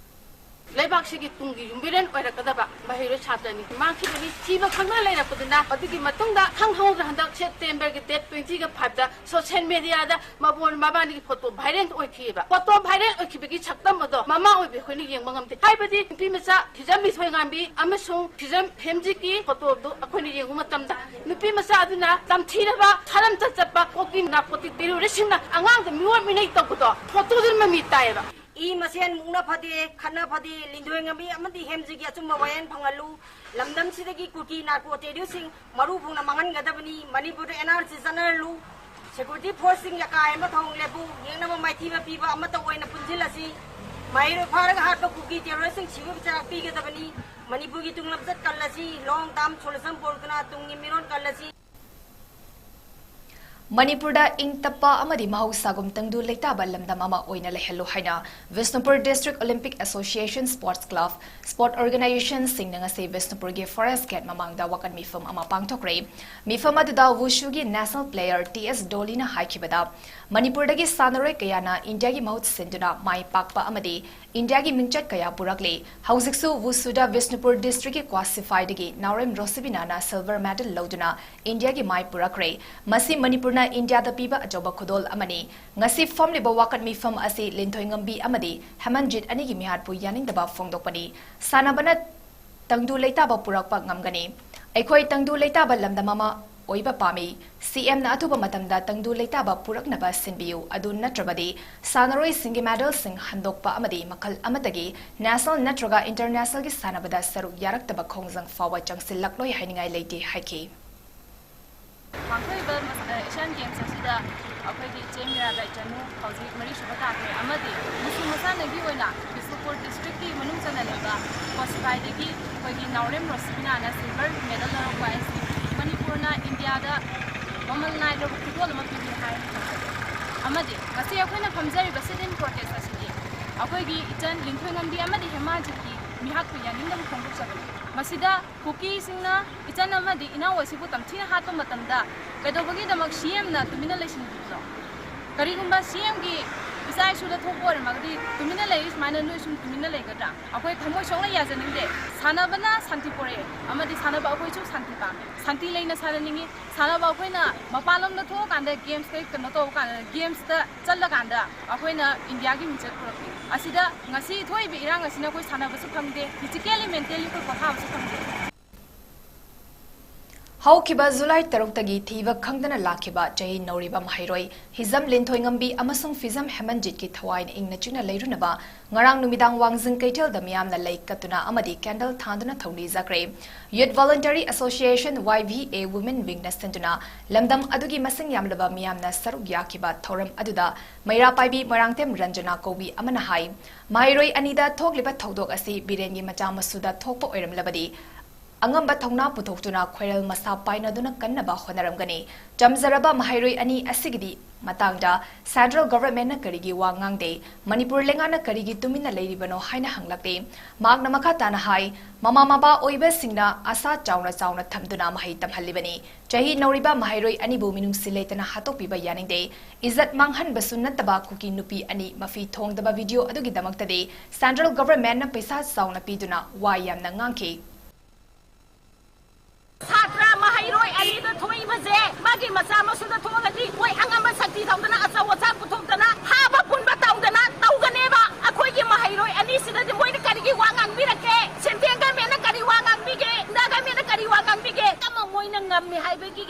ꯂꯩꯕꯥꯛꯁꯤꯒꯤ ꯇꯨꯡꯒꯤ ꯌꯨꯝꯕꯤꯔꯦꯟ ꯑꯣꯏꯔꯛꯀꯗꯕ ꯃꯍꯩꯔꯣꯏ ꯁꯥꯇ꯭ꯔꯅꯤ꯫ ꯃꯥꯡꯈꯤꯕꯅꯤ꯫ ꯊꯤꯕ ꯈꯪꯗꯅ ꯂꯩꯔꯛꯄꯗꯨꯅ ꯑꯗꯨꯒꯤ ꯃꯇꯨꯡꯗ ꯈꯪꯍꯧꯗ꯭ꯔ ꯍꯟꯗꯛ Septemberꯒꯤ date twentyꯒ fiveꯇ social mediaꯗ ꯃꯕꯣꯟ ꯃꯕꯥꯅꯤꯒꯤ photo viral ꯑꯣꯏꯈꯤꯑꯕ꯫ Photo viral ꯑꯣꯏꯈꯤꯕꯒꯤ ꯁꯛꯇꯝ ꯑꯗꯣ ꯃꯃꯥ ꯑꯣꯏꯕꯤ ꯑꯩꯈꯣꯏꯅ ꯌꯦꯡꯕ ꯉꯝꯗꯦ꯫ ꯍꯥꯏꯕꯗꯤ ꯅꯨꯄꯤ ꯃꯆꯥ ꯍꯤꯖꯝ ꯂꯤꯟꯊꯣꯏꯉꯥꯝꯕꯤ ꯑꯃꯁꯨꯡ ꯍꯤꯖꯝ ꯍꯦꯝꯖꯤꯠꯀꯤ photoꯗꯨ ꯑꯩꯈꯣꯏꯅ ꯌꯦꯡꯕ ꯃꯇꯝꯗ ꯅꯨꯄꯤ ꯃꯆꯥ ꯑꯗꯨꯅ ꯇꯝꯊꯤꯔꯕ ꯁꯥꯔꯝꯇ ꯆꯠꯄ ꯀꯣꯀꯤ narcotic terroristꯁꯤꯡꯅ ꯑꯉꯥꯡꯗ ꯃꯤꯑꯣꯠ ꯃꯤꯅꯩ ꯇꯧꯕꯗꯣ photoꯗꯨꯅ ꯃꯃꯤ ꯇꯥꯏꯌꯦꯕ꯫ ꯏ ꯃꯁꯦꯟ ꯃꯨꯛꯅ ꯐꯗꯦ, ꯈꯠꯅ ꯐꯗꯦ, ꯂꯤꯟꯊꯣꯏꯉꯝꯕꯤ ꯑꯃꯗꯤ ꯍꯦꯝꯖꯤꯒꯤ ꯑꯆꯨꯝꯕ ꯋꯥꯌꯦꯜ ꯐꯪꯍꯜꯂꯨ꯫ ꯂꯝꯗꯝꯁꯤꯗꯒꯤ ꯀꯨꯀꯤ narco terroristꯁꯤꯡ ꯃꯔꯨ ꯐꯪꯅ ꯃꯥꯡꯍꯟꯒꯗꯕꯅꯤ꯫ ꯃꯅꯤꯄꯨꯔꯗ NRC ꯆꯠꯅꯍꯜꯂꯨ꯫ Security forceꯁꯤꯡ ꯌꯥꯀꯥ ꯍꯦꯟꯕ ꯊꯧꯑꯣꯡ ꯂꯦꯞꯄꯨ꯫ ꯌꯦꯛꯅꯕ ꯃꯥꯏꯊꯤꯕ ꯄꯤꯕ ꯑꯃꯠꯇ ꯑꯣꯏꯅ ꯄꯨꯟꯁꯤꯜꯂꯁꯤ꯫ ꯃꯍꯩꯔꯣꯏ ꯐꯥꯔꯒ ꯍꯥꯠꯄ ꯀꯨꯀꯤ terroristꯁꯤꯡ ꯁꯤꯕꯒꯤ ꯆꯩꯔꯥꯛ ꯄꯤꯒꯗꯕꯅꯤ꯫ ꯃꯅꯤꯄꯨꯔꯒꯤ ꯇꯨꯡꯂꯝꯆꯠ ꯀꯜꯂꯁꯤ, long term solution ꯄꯨꯔꯛꯇꯨꯅ ꯇꯨꯡꯒꯤ ꯃꯤꯔꯣꯟ ꯀꯜꯂꯁꯤ꯫ ꯃꯅꯤꯄꯨꯔꯗ ꯏꯪ ꯇꯞꯄ ꯑꯃꯗꯤ ꯃꯍꯧꯁꯥꯒꯨꯝ ꯇꯪꯗꯨ ꯂꯩꯇꯥꯕ ꯂꯝꯗꯝ ꯑꯃ ꯑꯣꯏꯅ ꯂꯩꯍꯜꯂꯨ ꯍꯥꯏꯅ Bishnupur District Olympic Association, Sports Club, Sport Organisationꯁꯤꯡꯅ ꯉꯁꯤ ꯕꯤꯁꯅꯨꯄꯨꯔꯒꯤ Forest Gate ꯃꯃꯥꯡꯗ ꯋꯥꯀꯠ ꯃꯤꯐꯝ ꯑꯃ ꯄꯥꯡꯊꯣꯛꯈ꯭ꯔꯦ꯫ ꯃꯤꯐꯝ ꯑꯗꯨꯗ ꯋꯨꯁꯨꯒꯤ national player ꯇꯤ ꯑꯦꯁ ꯗꯣꯂꯤꯅ ꯍꯥꯏꯈꯤꯕꯗ, ꯃꯅꯤꯄꯨꯔꯗꯒꯤ ꯁꯥꯟꯅꯔꯣꯏ ꯀꯌꯥꯅ ꯏꯟꯗꯤꯌꯥꯒꯤ ꯃꯍꯨꯠ ꯁꯤꯟꯗꯨꯅ ꯃꯥꯏ ꯄꯥꯛꯄ ꯑꯃꯗꯤ ꯏꯟꯗꯤꯌꯥꯒꯤ ꯃꯤꯡꯆꯠ ꯀꯌꯥ ꯄꯨꯔꯛꯂꯤ꯫ ꯍꯧꯖꯤꯛꯁꯨ ꯋꯨꯁꯨꯗ ꯕꯤꯁꯅꯨꯄꯨꯔ Districtꯀꯤ ꯀ꯭ꯋꯥꯁꯤꯐꯥꯏꯗꯒꯤ ꯅꯥꯎꯔꯦꯝ ꯔꯣꯁꯤꯕꯤꯅꯥꯅ silver medal ꯂꯧꯗꯨꯅ ꯏꯟꯗꯤꯌꯥꯒꯤ ꯃꯥꯏ ꯄꯨꯔꯛꯈ꯭ꯔꯦ꯫ ꯃꯁꯤ ꯃꯅꯤꯄꯨꯔꯅ ꯏꯟꯗꯤꯌꯥꯗ ꯄꯤꯕ ꯑꯆꯧꯕ ꯈꯨꯗꯣꯜ ꯑꯃꯅꯤ꯫ ꯉꯁꯤ ꯐꯝꯂꯤꯕ ꯋꯥꯀꯠ ꯃꯤꯐꯝ ꯑꯁꯤ ꯂꯤꯟꯊꯣꯏꯉꯝꯕꯤ ꯑꯃꯗꯤ ꯍꯦꯃꯟꯖꯤꯠ ꯑꯅꯤꯒꯤ ꯃꯤꯍꯥꯠꯄꯨ ꯌꯥꯅꯤꯡꯗꯕ ꯐꯣꯡꯗꯣꯛꯄꯅꯤ꯫ ꯁꯥꯟꯅꯕꯅ ꯇꯪꯗꯨ ꯂꯩꯇꯥꯕ ꯄꯨꯔꯛꯄ ꯉꯝꯒꯅꯤ꯫ ꯑꯩꯈꯣꯏ ꯇꯪꯗꯨ ꯂꯩꯇꯥꯕ ꯂꯝꯗꯝ ꯑꯃ ꯑꯣꯏꯕ ꯄꯥꯝꯃꯤ꯫ ꯁꯤ ꯑꯦꯝꯅ ꯑꯊꯨꯕ ꯃꯇꯝꯗ ꯇꯪꯗꯨ ꯂꯩꯇꯥꯕ ꯄꯨꯔꯛꯅꯕ ꯁꯤꯟꯕꯤꯌꯨ꯫ ꯑꯗꯨ ꯅꯠꯇ꯭ꯔꯕꯗꯤ ꯁꯥꯟꯅꯔꯣꯏꯁꯤꯡꯒꯤ medalꯁꯤꯡ ꯍꯟꯗꯣꯛꯄ ꯑꯃꯗꯤ ꯃꯈꯜ ꯑꯃꯠꯇꯒꯤ national ꯅꯠꯇ꯭ꯔꯒ internationalꯒꯤ ꯁꯥꯟꯅꯕꯗ ꯁꯔꯨꯛ ꯌꯥꯔꯛꯇꯕ ꯈꯣꯡꯖꯪ ꯐꯥꯎꯕ ꯆꯪꯁꯤꯜꯂꯛꯂꯣꯏ ꯍꯥꯏꯅꯤꯡꯉꯥꯏ ꯂꯩꯇꯦ ꯍꯥꯏꯈꯤ꯫ ꯄꯥꯡꯊꯣꯛꯏꯕ ꯃꯁ-, ꯑ, Asian Games ꯑꯁꯤꯗ ꯑꯩꯈꯣꯏꯒꯤ ꯏꯆꯦ ꯃꯤꯔꯥꯕꯥꯏ ꯆꯅꯨ ꯍꯧꯖꯤꯛ ꯃꯔꯤꯁꯨꯕ ꯇꯥꯈ꯭ꯔꯦ, ꯑꯃꯗꯤ ꯃꯨꯁꯨ ꯃꯁꯥꯟꯅꯒꯤ ꯑꯣꯏꯅ ꯕꯤꯁꯅꯨꯄꯨꯔ Districtꯀꯤ ꯃꯅꯨꯡ ꯆꯟꯅ ꯂꯩꯕ ꯀ꯭ꯋꯥꯁꯤꯐꯥꯏꯗꯒꯤ ꯑꯩꯈꯣꯏꯒꯤ ꯅꯥꯎꯔꯦꯝ ꯔꯣꯁꯤꯕꯤꯅꯥꯅ silver medal ꯂꯧꯔꯛꯄ ꯍꯥꯏꯁꯤ ꯃꯅꯤꯄꯨꯔꯅ ꯏꯟꯗꯤꯌꯥꯗ ꯃꯃꯜ ꯅꯥꯏꯗ꯭ꯔꯕ ꯈꯨꯗꯣꯜ ꯑꯃ ꯄꯤꯔꯤ ꯍꯥꯏꯅ ꯈꯟꯖꯩ꯫ ꯑꯃꯗꯤ ꯉꯁꯤ ꯑꯩꯈꯣꯏꯅ ꯐꯝꯖꯔꯤꯕ sit-in protest ꯑꯁꯤꯗꯤ ꯑꯩꯈꯣꯏꯒꯤ ꯏꯆꯟ ꯂꯤꯟꯊꯣꯏꯉꯝꯕꯤ ꯑꯃꯗꯤ ꯍꯦꯃꯥꯖꯤꯠꯀꯤ ꯃꯤꯍꯥꯠꯄꯨ ꯌꯥꯅꯤꯡꯗꯕ ꯐꯣꯡꯗꯣꯛꯆꯕꯅꯤ꯫ ꯃꯁꯤꯗ ꯀꯨꯀꯤꯁꯤꯡꯅ ꯏꯆꯟ ꯑꯃꯗꯤ ꯏꯅꯥꯎ ꯑꯁꯤꯕꯨ ꯇꯝꯊꯤꯅ ꯍꯥꯠꯄ ꯃꯇꯝꯗ ꯀꯩꯗꯧꯕꯒꯤꯗꯃꯛ ꯁꯤ ꯑꯦꯝꯅ ꯇꯨꯃꯤꯟꯅ ꯂꯩꯁꯤꯟꯕꯤꯕꯅꯣ? ꯀꯔꯤꯒꯨꯝꯕ ꯁꯤ ꯑꯦꯝꯒꯤ ꯏꯆꯥ ꯏꯁꯨꯗ ꯊꯣꯛꯄ ꯑꯣꯏꯔꯝꯃꯒꯗꯤ ꯇꯨꯃꯤꯟꯅ ꯂꯩꯔꯤ ꯁꯨꯃꯥꯏꯅ ꯅꯣꯏ ꯁꯨꯝ ꯇꯨꯃꯤꯟꯅ ꯂꯩꯒꯗ꯭ꯔꯥ? ꯑꯩꯈꯣꯏ ꯊꯃꯣꯏ ꯁꯣꯛꯅ ꯌꯥꯖꯅꯤꯡꯗꯦ꯫ ꯁꯥꯟꯅꯕꯅ ꯁꯥꯟꯇꯤ ꯄꯨꯔꯛꯑꯦ, ꯑꯃꯗꯤ ꯁꯥꯟꯅꯕ ꯑꯩꯈꯣꯏꯁꯨ ꯁꯥꯟꯇꯤ ꯄꯥꯝꯃꯦ꯫ ꯁꯥꯟꯇꯤ ꯂꯩꯅ ꯁꯥꯟꯅꯅꯤꯡꯉꯤ꯫ ꯁꯥꯟꯅꯕ ꯑꯩꯈꯣꯏꯅ ꯃꯄꯥꯟ ꯂꯝꯗ ꯊꯣꯛꯑꯀꯥꯟꯗ games ꯀꯩ ꯀꯩꯅꯣ ꯇꯧꯕ ꯀꯥꯟꯗ, games ꯇ ꯆꯠꯂꯀꯥꯟꯗ ꯑꯩꯈꯣꯏꯅ ꯏꯟꯗꯤꯌꯥꯒꯤ ꯃꯤꯡꯆꯠ ꯄꯨꯔꯛꯄꯤ꯫ ꯑꯁꯤꯗ ꯉꯁꯤ ꯊꯣꯛꯏꯕ ꯏꯔꯥꯡ ꯑꯁꯤꯅ ꯑꯩꯈꯣꯏ ꯁꯥꯟꯅꯕꯁꯨ ꯐꯪꯗꯦ, physically, mentally ꯑꯩꯈꯣꯏ ꯄꯣꯊꯥꯕꯁꯨ ꯐꯪꯗꯦ꯫ ꯍꯧꯈꯤꯕ ꯖꯨꯂꯥꯏ ꯇꯔꯨꯛꯇꯒꯤ ꯊꯤꯕ ꯈꯪꯗꯅ ꯂꯥꯛꯈꯤꯕ ꯆꯍꯤ ꯅꯧꯔꯤꯕ ꯃꯍꯩꯔꯣꯏ ꯍꯤꯖꯝ ꯂꯤꯟꯊꯣꯏꯉꯝꯕꯤ ꯑꯃꯁꯨꯡ ꯐꯤꯖꯝ ꯍꯦꯃꯟꯖꯤꯠꯀꯤ ꯊꯋꯥꯏꯅ ꯏꯪꯅ ꯆꯤꯛꯅ ꯂꯩꯔꯨꯅꯕ ꯉꯔꯥꯡ ꯅꯨꯃꯤꯗꯥꯡ ꯋꯥꯡꯖꯤꯡ ꯀꯩꯊꯦꯜꯗ ꯃꯤꯌꯥꯝꯅ ꯂꯩ ꯀꯠꯇꯨꯅ ꯑꯃꯗꯤ candle ꯊꯥꯟꯗꯨꯅ ꯊꯧꯅꯤꯖꯈ꯭ꯔꯦ꯫ Youth Voluntary Association, Y V A Women Wingꯅ ꯁꯤꯟꯗꯨꯅ ꯂꯝꯗꯝ ꯑꯗꯨꯒꯤ ꯃꯁꯤꯡ ꯌꯥꯝꯂꯕ ꯃꯤꯌꯥꯝꯅ ꯁꯔꯨꯛ ꯌꯥꯈꯤꯕ ꯊꯧꯔꯝ ꯑꯗꯨꯗ ꯃꯩꯔꯥ ꯄꯥꯏꯕꯤ ꯃꯣꯏꯔꯥꯡꯊꯦꯝ ꯔꯟꯖꯅꯥ ꯀꯧꯕꯤ ꯑꯃꯅ ꯍꯥꯏ, ꯃꯍꯩꯔꯣꯏ ꯑꯅꯤꯗ ꯊꯣꯛꯂꯤꯕ ꯊꯧꯗꯣꯛ ꯑꯁꯤ ꯕꯤꯔꯦꯟꯒꯤ ꯃꯆꯥ ꯃꯁꯨꯗ ꯊꯣꯛꯄ ꯑꯣꯏꯔꯝꯂꯕꯗꯤ ꯑꯉꯝꯕ ꯊꯧꯅꯥ ꯄꯨꯊꯣꯛꯇꯨꯅ ꯈ꯭ꯋꯥꯏꯔꯦꯜ ꯃꯁꯥ ꯄꯥꯏꯅꯗꯨꯅ ꯀꯟꯅꯕ ꯍꯣꯠꯅꯔꯝꯒꯅꯤ꯫ ꯆꯝꯖꯔꯕ ꯃꯍꯩꯔꯣꯏ ꯑꯅꯤ ꯑꯁꯤꯒꯤꯗꯤ ꯃꯇꯥꯡꯗ Central Governmentꯅ ꯀꯔꯤꯒꯤ ꯋꯥ ꯉꯥꯡꯗꯦ, ꯃꯅꯤꯄꯨꯔ ꯂꯩꯉꯥꯛꯅ ꯀꯔꯤꯒꯤ ꯇꯨꯃꯤꯟꯅ ꯂꯩꯔꯤꯕꯅꯣ ꯍꯥꯏꯅ ꯍꯪꯂꯛꯂꯤ꯫ ꯃꯍꯥꯛꯅ ꯃꯈꯥ ꯇꯥꯅ ꯍꯥꯏ, ꯃꯃꯥ ꯃꯄꯥ ꯑꯣꯏꯕꯁꯤꯡꯅ ꯑꯁꯥ ꯆꯥꯎꯅ ꯆꯥꯎꯅ ꯊꯝꯗꯨꯅ ꯃꯍꯩ ꯇꯝꯍꯜꯂꯤꯕꯅꯤ꯫ ꯆꯍꯤ ꯅꯧꯔꯤꯕ ꯃꯍꯩꯔꯣꯏ ꯑꯅꯤꯕꯨ ꯃꯤꯅꯨꯡꯁꯤ ꯂꯩꯇꯅ ꯍꯥꯠꯇꯣꯛꯄꯤꯕ ꯌꯥꯅꯤꯡꯗꯦ꯫ ꯏꯖꯠ ꯃꯥꯡꯍꯟꯕꯁꯨ ꯅꯠꯇꯕ ꯀꯨꯀꯤ ꯅꯨꯄꯤ ꯑꯅꯤ ꯃꯐꯤ ꯊꯣꯡꯗꯕ video ꯑꯗꯨꯒꯤꯗꯃꯛꯇꯗꯤ Central Governmentꯅ ꯄꯩꯁꯥ ꯆꯥꯎꯅ ꯄꯤꯗꯨꯅ ꯋꯥ ꯌꯥꯝꯅ ꯉꯥꯡꯈꯤ꯫ ꯁꯥꯇ꯭ꯔ ꯃꯍꯩꯔꯣꯏ ꯑꯅꯤꯗ ꯊꯣꯛꯏꯕꯁꯦ ꯃꯥꯒꯤ ꯃꯆꯥ ꯃꯁꯨꯗ ꯊꯣꯛꯑꯒꯗꯤ ꯃꯣꯏ ꯑꯉꯝꯕ ꯁꯛꯇꯤ ꯇꯧꯗꯅ ꯑꯆꯧ ꯑꯆꯥꯡ ꯄꯨꯊꯣꯛꯇꯅ ꯍꯥꯕ ꯄꯨꯟꯕ ꯇꯧꯗꯅ ꯇꯧꯒꯅꯦꯕ꯫ ꯑꯩꯈꯣꯏꯒꯤ ꯃꯍꯩꯔꯣꯏ ꯑꯅꯤꯁꯤꯗꯗꯤ ꯃꯣꯏꯅ ꯀꯔꯤꯒꯤ ꯋꯥ ꯉꯥꯡꯕꯤꯔꯛꯀꯦ? Central Governmentꯅ ꯀꯔꯤ ꯋꯥ ꯉꯥꯡꯕꯤꯒꯦ? Central Governmentꯅ ꯀꯔꯤ ꯋꯥ ꯉꯥꯡꯕꯤꯒꯦ? ꯑꯃ ꯃꯣꯏꯅ ꯉꯝꯃꯤ ꯍꯥꯏꯕꯒꯤ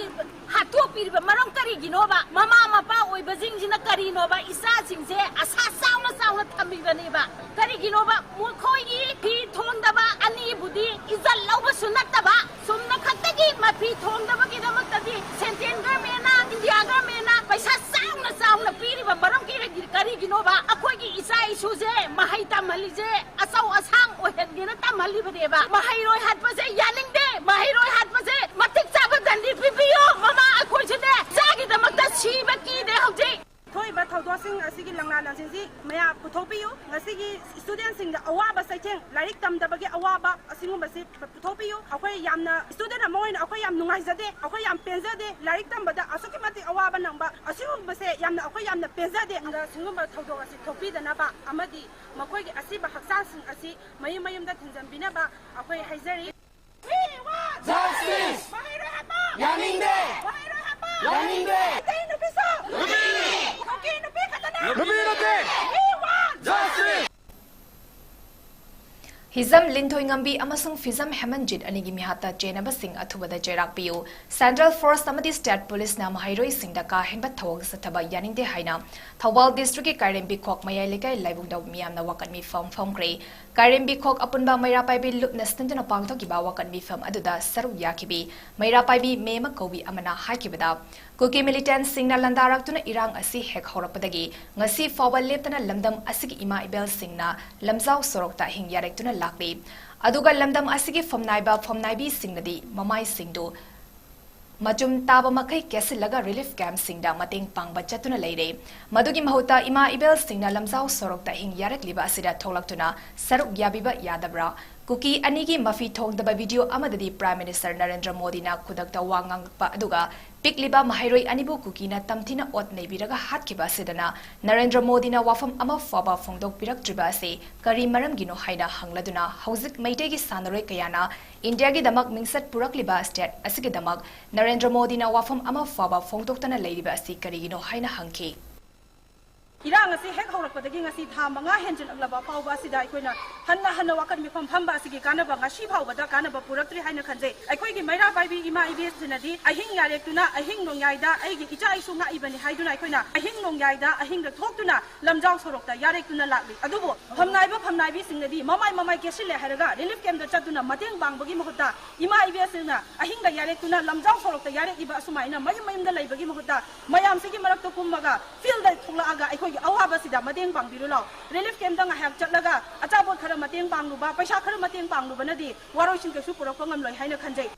ꯍꯥꯠꯇꯣꯛꯄꯤꯔꯤꯕ ꯃꯔꯝ ꯀꯔꯤꯒꯤꯅꯣꯕ? ꯃꯃꯥ ꯃꯄꯥ ꯑꯣꯏꯕꯁꯤꯡꯁꯤꯅ ꯀꯔꯤꯅꯣꯕ? ꯏꯆꯥꯁꯤꯡꯁꯦ ꯑꯁꯥ ꯆꯥꯎꯅ ꯆꯥꯎꯅ ꯊꯝꯃꯤꯕꯅꯦꯕ꯫ ꯀꯔꯤꯒꯤꯅꯣꯕ? ꯃꯈꯣꯏꯒꯤ ꯐꯤ ꯊꯣꯡꯗꯕ ꯑꯅꯤꯕꯨꯗꯤ ꯏꯖꯠ ꯂꯧꯕꯁꯨ ꯅꯠꯇꯕ, ꯆꯨꯝꯅ ꯈꯛꯇꯒꯤ ꯃꯐꯤ ꯊꯣꯡꯗꯕꯒꯤꯗꯃꯛꯇꯗꯤ Central Governmentꯅ, India Governmentꯅ ꯄꯩꯁꯥ ꯆꯥꯎꯅ ꯆꯥꯎꯅ ꯄꯤꯔꯤꯕ ꯃꯔꯝ ꯀꯔꯤ-, ꯀꯔꯤꯒꯤꯅꯣꯕ? ꯑꯩꯈꯣꯏꯒꯤ ꯏꯆꯥ ꯏꯁꯨꯁꯦ ꯃꯍꯩ ꯇꯝꯍꯜꯂꯤꯁꯦ ꯑꯆꯧ ꯑꯁꯥꯡ ꯑꯣꯏꯍꯟꯒꯦꯅ ꯇꯝꯍꯜꯂꯤꯕꯅꯦꯕ꯫ ꯃꯍꯩꯔꯣꯏ ꯍꯥꯠꯄꯁꯦ ꯌꯥꯅꯤꯡꯗꯦ꯫ ꯃꯍꯩꯔꯣꯏ ꯍꯥꯠꯄꯁꯦ ꯃꯇꯤꯛ ꯆꯥꯕ ꯗꯟꯗꯤ ꯄꯤꯕꯤꯌꯨ꯫ ꯃꯃꯥ ꯑꯩꯈꯣꯏꯁꯨꯅꯦ ꯆꯥꯒꯤꯗꯃꯛꯇ ꯁꯤꯕ ꯀꯤꯗꯦ ꯍꯧꯖꯤꯛ꯫ ꯊꯣꯛꯏꯕ ꯊꯧꯗꯣꯛꯁꯤꯡ ꯑꯁꯤꯒꯤ ꯂꯪꯂꯥ ꯂꯪꯁꯤꯟꯁꯤ ꯃꯌꯥꯝ ꯄꯨꯊꯣꯛꯄꯤꯌꯨ꯫ ꯉꯁꯤꯒꯤ studentꯁꯤꯡꯗ ꯑꯋꯥꯕ ꯆꯩꯊꯦꯡ, ꯂꯥꯏꯔꯤꯛ ꯇꯝꯗꯕꯒꯤ ꯑꯋꯥꯕ ꯑꯁꯤꯒꯨꯝꯕꯁꯤ ꯄꯨꯊꯣꯛꯄꯤꯌꯨ꯫ ꯑꯩꯈꯣꯏ ꯌꯥꯝꯅ, student ꯑꯃ ꯑꯣꯏꯅ ꯑꯩꯈꯣꯏ ꯌꯥꯝ ꯅꯨꯡꯉꯥꯏꯖꯗꯦ, ꯑꯩꯈꯣꯏ ꯌꯥꯝ ꯄꯦꯟꯖꯗꯦ꯫ ꯂꯥꯏꯔꯤꯛ ꯇꯝꯕꯗ ꯑꯁꯨꯛꯀꯤ ꯃꯇꯤꯛ ꯑꯋꯥꯕ ꯅꯪꯕ ꯑꯁꯤꯒꯨꯝꯕꯁꯦ ꯌꯥꯝꯅ, ꯑꯩꯈꯣꯏ ꯌꯥꯝꯅ ꯄꯦꯟꯖꯗꯦ꯫ ꯑꯗ ꯁꯤꯒꯨꯝꯕ ꯊꯧꯗꯣꯛ ꯑꯁꯤ ꯊꯣꯛꯄꯤꯗꯅꯕ ꯑꯃꯗꯤ ꯃꯈꯣꯏꯒꯤ ꯑꯁꯤꯕ ꯍꯛꯆꯥꯡꯁꯤꯡ ꯑꯁꯤ ꯃꯌꯨꯝ ꯃꯌꯨꯝꯗ ꯊꯤꯟꯖꯟꯕꯤꯅꯕ ꯑꯩꯈꯣꯏ ꯍꯥꯏꯖꯔꯤ꯫ Justice! ꯌꯥꯅꯤꯡꯗꯦ! ꯌꯥꯅꯤꯡꯗꯦ! ꯅꯨꯄꯤ ꯅꯠꯇꯦ! Justice! ꯍꯤꯖꯝ ꯂꯤꯟꯊꯣꯏꯉꯝꯕꯤ ꯑꯃꯁꯨꯡ ꯐꯤꯖꯝ ꯍꯦꯃꯟꯖꯤꯠ ꯑꯅꯤꯒꯤ ꯃꯤꯍꯥꯠꯇ ꯆꯦꯟꯅꯕꯁꯤꯡ ꯑꯊꯨꯕꯗ ꯆꯩꯔꯥꯛ ꯄꯤꯌꯨ꯫ Central Force ꯑꯃꯗꯤ State Policeꯅ ꯃꯍꯩꯔꯣꯏꯁꯤꯡꯗ ꯀꯥ ꯍꯦꯟꯕ ꯊꯧꯑꯣꯡ ꯆꯠꯊꯕ ꯌꯥꯅꯤꯡꯗꯦ ꯍꯥꯏꯅ ꯊꯧꯕꯥꯜ districtꯀꯤ ꯀꯥꯏꯔꯦꯝꯕꯤ ꯈꯣꯛ ꯃꯌꯥꯏ ꯂꯩꯀꯥꯏ ꯂꯥꯏꯕꯨꯡꯗ ꯃꯤꯌꯥꯝꯅ ꯋꯥꯀꯠ ꯃꯤꯐꯝ ꯐꯝꯈ꯭ꯔꯦ꯫ ꯀꯥꯏꯔꯦꯝꯕꯤ ꯈꯣꯛ ꯑꯄꯨꯟꯕ ꯃꯩꯔꯥ ꯄꯥꯏꯕꯤ ꯂꯨꯞꯅ ꯁꯤꯟꯗꯨꯅ ꯄꯥꯡꯊꯣꯛꯈꯤꯕ ꯋꯥꯀꯠ ꯃꯤꯐꯝ ꯑꯗꯨꯗ ꯁꯔꯨꯛ ꯌꯥꯈꯤꯕꯤ ꯃꯩꯔꯥ ꯄꯥꯏꯕꯤ ꯃꯦꯃ ꯀꯧꯕꯤ ꯑꯃꯅ ꯍꯥꯏꯈꯤꯕꯗ, ꯀꯨꯀꯤ militantꯁꯤꯡꯅ ꯂꯥꯟꯗꯥꯔꯛꯇꯨꯅ ꯏꯔꯥꯡ ꯑꯁꯤ ꯍꯦꯛ ꯍꯧꯔꯛꯄꯗꯒꯤ ꯉꯁꯤ ꯐꯥꯎꯕ ꯂꯦꯞꯇꯅ ꯂꯝꯗꯝ ꯑꯁꯤꯒꯤ ꯏꯃꯥ ꯏꯕꯦꯜꯁꯤꯡꯅ ꯂꯝꯖꯥꯎ ꯁꯣꯔꯣꯛꯇ ꯑꯍꯤꯡ ꯌꯥꯔꯦꯛꯇꯨꯅ ꯂꯥꯛꯂꯤ꯫ ꯑꯗꯨꯒ ꯂꯝꯗꯝ ꯑꯁꯤꯒꯤ ꯐꯝꯅꯥꯏꯕ ꯐꯝꯅꯥꯏꯕꯤꯁꯤꯡꯅꯗꯤ ꯃꯃꯥꯏꯁꯤꯡꯗꯨ ꯃꯆꯨꯝ ꯇꯥꯕ ꯃꯈꯩ ꯀꯦꯁꯤꯜꯂꯒ relief campꯁꯤꯡꯗ ꯃꯇꯦꯡ ꯄꯥꯡꯕ ꯆꯠꯇꯨꯅ ꯂꯩꯔꯦ꯫ ꯃꯗꯨꯒꯤ ꯃꯍꯨꯠꯇ ꯏꯃꯥ ꯏꯕꯦꯜꯁꯤꯡꯅ ꯂꯝꯖꯥꯎ ꯁꯣꯔꯣꯛꯇ ꯑꯍꯤꯡ ꯌꯥꯔꯛꯂꯤꯕ ꯑꯁꯤꯗ ꯊꯣꯛꯂꯛꯇꯨꯅ ꯁꯔꯨꯛ ꯌꯥꯕꯤꯕ ꯌꯥꯗꯕ꯭ꯔꯥ? ꯀꯨꯀꯤ ꯑꯅꯤꯒꯤ ꯃꯐꯤ ꯊꯣꯡꯗꯕ video ꯑꯃꯗꯗꯤ Prime Minister ꯅꯔꯦꯟꯗ꯭ꯔ ꯃꯣꯗꯤꯅ ꯈꯨꯗꯛꯇ ꯋꯥ ꯉꯥꯡꯂꯛꯄ ꯑꯗꯨꯒ ꯄꯤꯛꯂꯤꯕ ꯃꯍꯩꯔꯣꯏ ꯑꯅꯤꯕꯨ ꯀꯨꯀꯤꯅ ꯇꯝꯊꯤꯅ ꯑꯣꯠ ꯅꯩꯕꯤꯔꯒ ꯍꯥꯠꯈꯤꯕ ꯑꯁꯤꯗꯅ ꯅꯔꯦꯟꯗ꯭ꯔ ꯃꯣꯗꯤꯅ ꯋꯥꯐꯝ ꯑꯃ ꯐꯥꯎꯕ ꯐꯣꯡꯗꯣꯛꯄꯤꯔꯛꯇ꯭ꯔꯤꯕ ꯑꯁꯤ ꯀꯔꯤ ꯃꯔꯝꯒꯤꯅꯣ ꯍꯥꯏꯅ ꯍꯪꯂꯗꯨꯅ ꯍꯧꯖꯤꯛ ꯃꯩꯇꯩꯒꯤ ꯁꯥꯟꯅꯔꯣꯏ ꯀꯌꯥꯅ ꯏꯟꯗꯤꯌꯥꯒꯤꯗꯃꯛ ꯃꯤꯡꯆꯠ ꯄꯨꯔꯛꯂꯤꯕ state ꯑꯁꯤꯒꯤꯗꯃꯛ ꯅꯔꯦꯟꯗ꯭ꯔ ꯃꯣꯗꯤꯅ ꯋꯥꯐꯝ ꯑꯃ ꯐꯥꯎꯕ ꯐꯣꯡꯗꯣꯛꯇꯅ ꯂꯩꯔꯤꯕ ꯑꯁꯤ ꯀꯔꯤꯒꯤꯅꯣ ꯍꯥꯏꯅ ꯍꯪꯈꯤ꯫ ꯏꯔꯥꯡ ꯑꯁꯤ ꯍꯦꯛ ꯍꯧꯔꯛꯄꯗꯒꯤ ꯉꯁꯤ ꯊꯥ ꯃꯉꯥ ꯍꯦꯟꯖꯤꯜꯂꯛꯂꯕ ꯐꯥꯎꯕ ꯑꯁꯤꯗ ꯑꯩꯈꯣꯏꯅ ꯍꯟꯅ ꯍꯟꯅ ꯋꯥꯀꯠ ꯃꯤꯐꯝ ꯐꯝꯕ ꯑꯁꯤꯒꯤ ꯀꯥꯟꯅꯕ ꯉꯁꯤ ꯐꯥꯎꯕꯗ ꯀꯥꯟꯅꯕ ꯄꯨꯔꯛꯇ꯭ꯔꯤ ꯍꯥꯏꯅ ꯈꯟꯖꯩ꯫ ꯑꯩꯈꯣꯏꯒꯤ ꯃꯩꯔꯥ ꯄꯥꯏꯕꯤ ꯏꯃꯥ ꯏꯕꯦꯁꯤꯡꯅꯗꯤ ꯑꯍꯤꯡ ꯌꯥꯔꯦꯛꯇꯨꯅ ꯑꯍꯤꯡ ꯅꯣꯡꯌꯥꯏꯗ ꯑꯩꯒꯤ ꯏꯆꯥ ꯏꯁꯨ ꯉꯥꯛꯏꯕꯅꯤ ꯍꯥꯏꯗꯨꯅ ꯑꯩꯈꯣꯏꯅ ꯑꯍꯤꯡ ꯅꯣꯡꯌꯥꯏꯗ ꯑꯍꯤꯡꯗ ꯊꯣꯛꯇꯨꯅ ꯂꯝꯖꯥꯎ ꯁꯣꯔꯣꯛꯇ ꯌꯥꯔꯦꯛꯇꯨꯅ ꯂꯥꯛꯂꯤ꯫ ꯑꯗꯨꯕꯨ ꯐꯝꯅꯥꯏꯕ ꯐꯝꯅꯥꯏꯕꯤꯁꯤꯡꯅꯗꯤ ꯃꯃꯥꯏ ꯃꯃꯥꯏ ꯀꯦꯁꯤꯜꯂꯦ ꯍꯥꯏꯔꯒ relief campꯇ ꯆꯠꯇꯨꯅ ꯃꯇꯦꯡ ꯄꯥꯡꯕꯒꯤ ꯃꯍꯨꯠꯇ ꯏꯃꯥ ꯏꯕꯦꯁꯤꯡꯅ ꯑꯍꯤꯡꯗ ꯌꯥꯔꯦꯛꯇꯨꯅ ꯂꯝꯖꯥꯎ ꯁꯣꯔꯣꯛꯇ ꯌꯥꯔꯦꯛꯏꯕ ꯑꯁꯨꯃꯥꯏꯅ ꯃꯌꯨꯝ ꯃꯌꯨꯝꯗ ꯂꯩꯕꯒꯤ ꯃꯍꯨꯠꯇ ꯃꯌꯥꯝꯁꯤꯒꯤ ꯃꯔꯛꯇ ꯀꯨꯝꯃꯒ fieldꯗ ꯊꯣꯛꯂꯛꯑꯒ ꯑꯩꯈꯣꯏꯒꯤ ꯑꯋꯥꯕꯁꯤꯗ ꯃꯇꯦꯡ ꯄꯥꯡꯕꯤꯔꯨ ꯂꯥꯎ꯫ Relief campꯇ ꯉꯥꯏꯍꯥꯛ ꯆꯠꯂꯒ ꯑꯆꯥꯄꯣꯠ ꯈꯔ ꯃꯇꯦꯡ ꯄꯥꯡꯂꯨꯕ, ꯄꯩꯁꯥ ꯈꯔ ꯃꯇꯦꯡ ꯄꯥꯡꯂꯨꯕꯅꯗꯤ ꯋꯥꯔꯣꯏꯁꯤꯟ ꯀꯩꯁꯨ ꯄꯨꯔꯛꯄ ꯉꯝꯂꯣꯏ ꯍꯥꯏꯅ ꯈꯟꯖꯩ꯫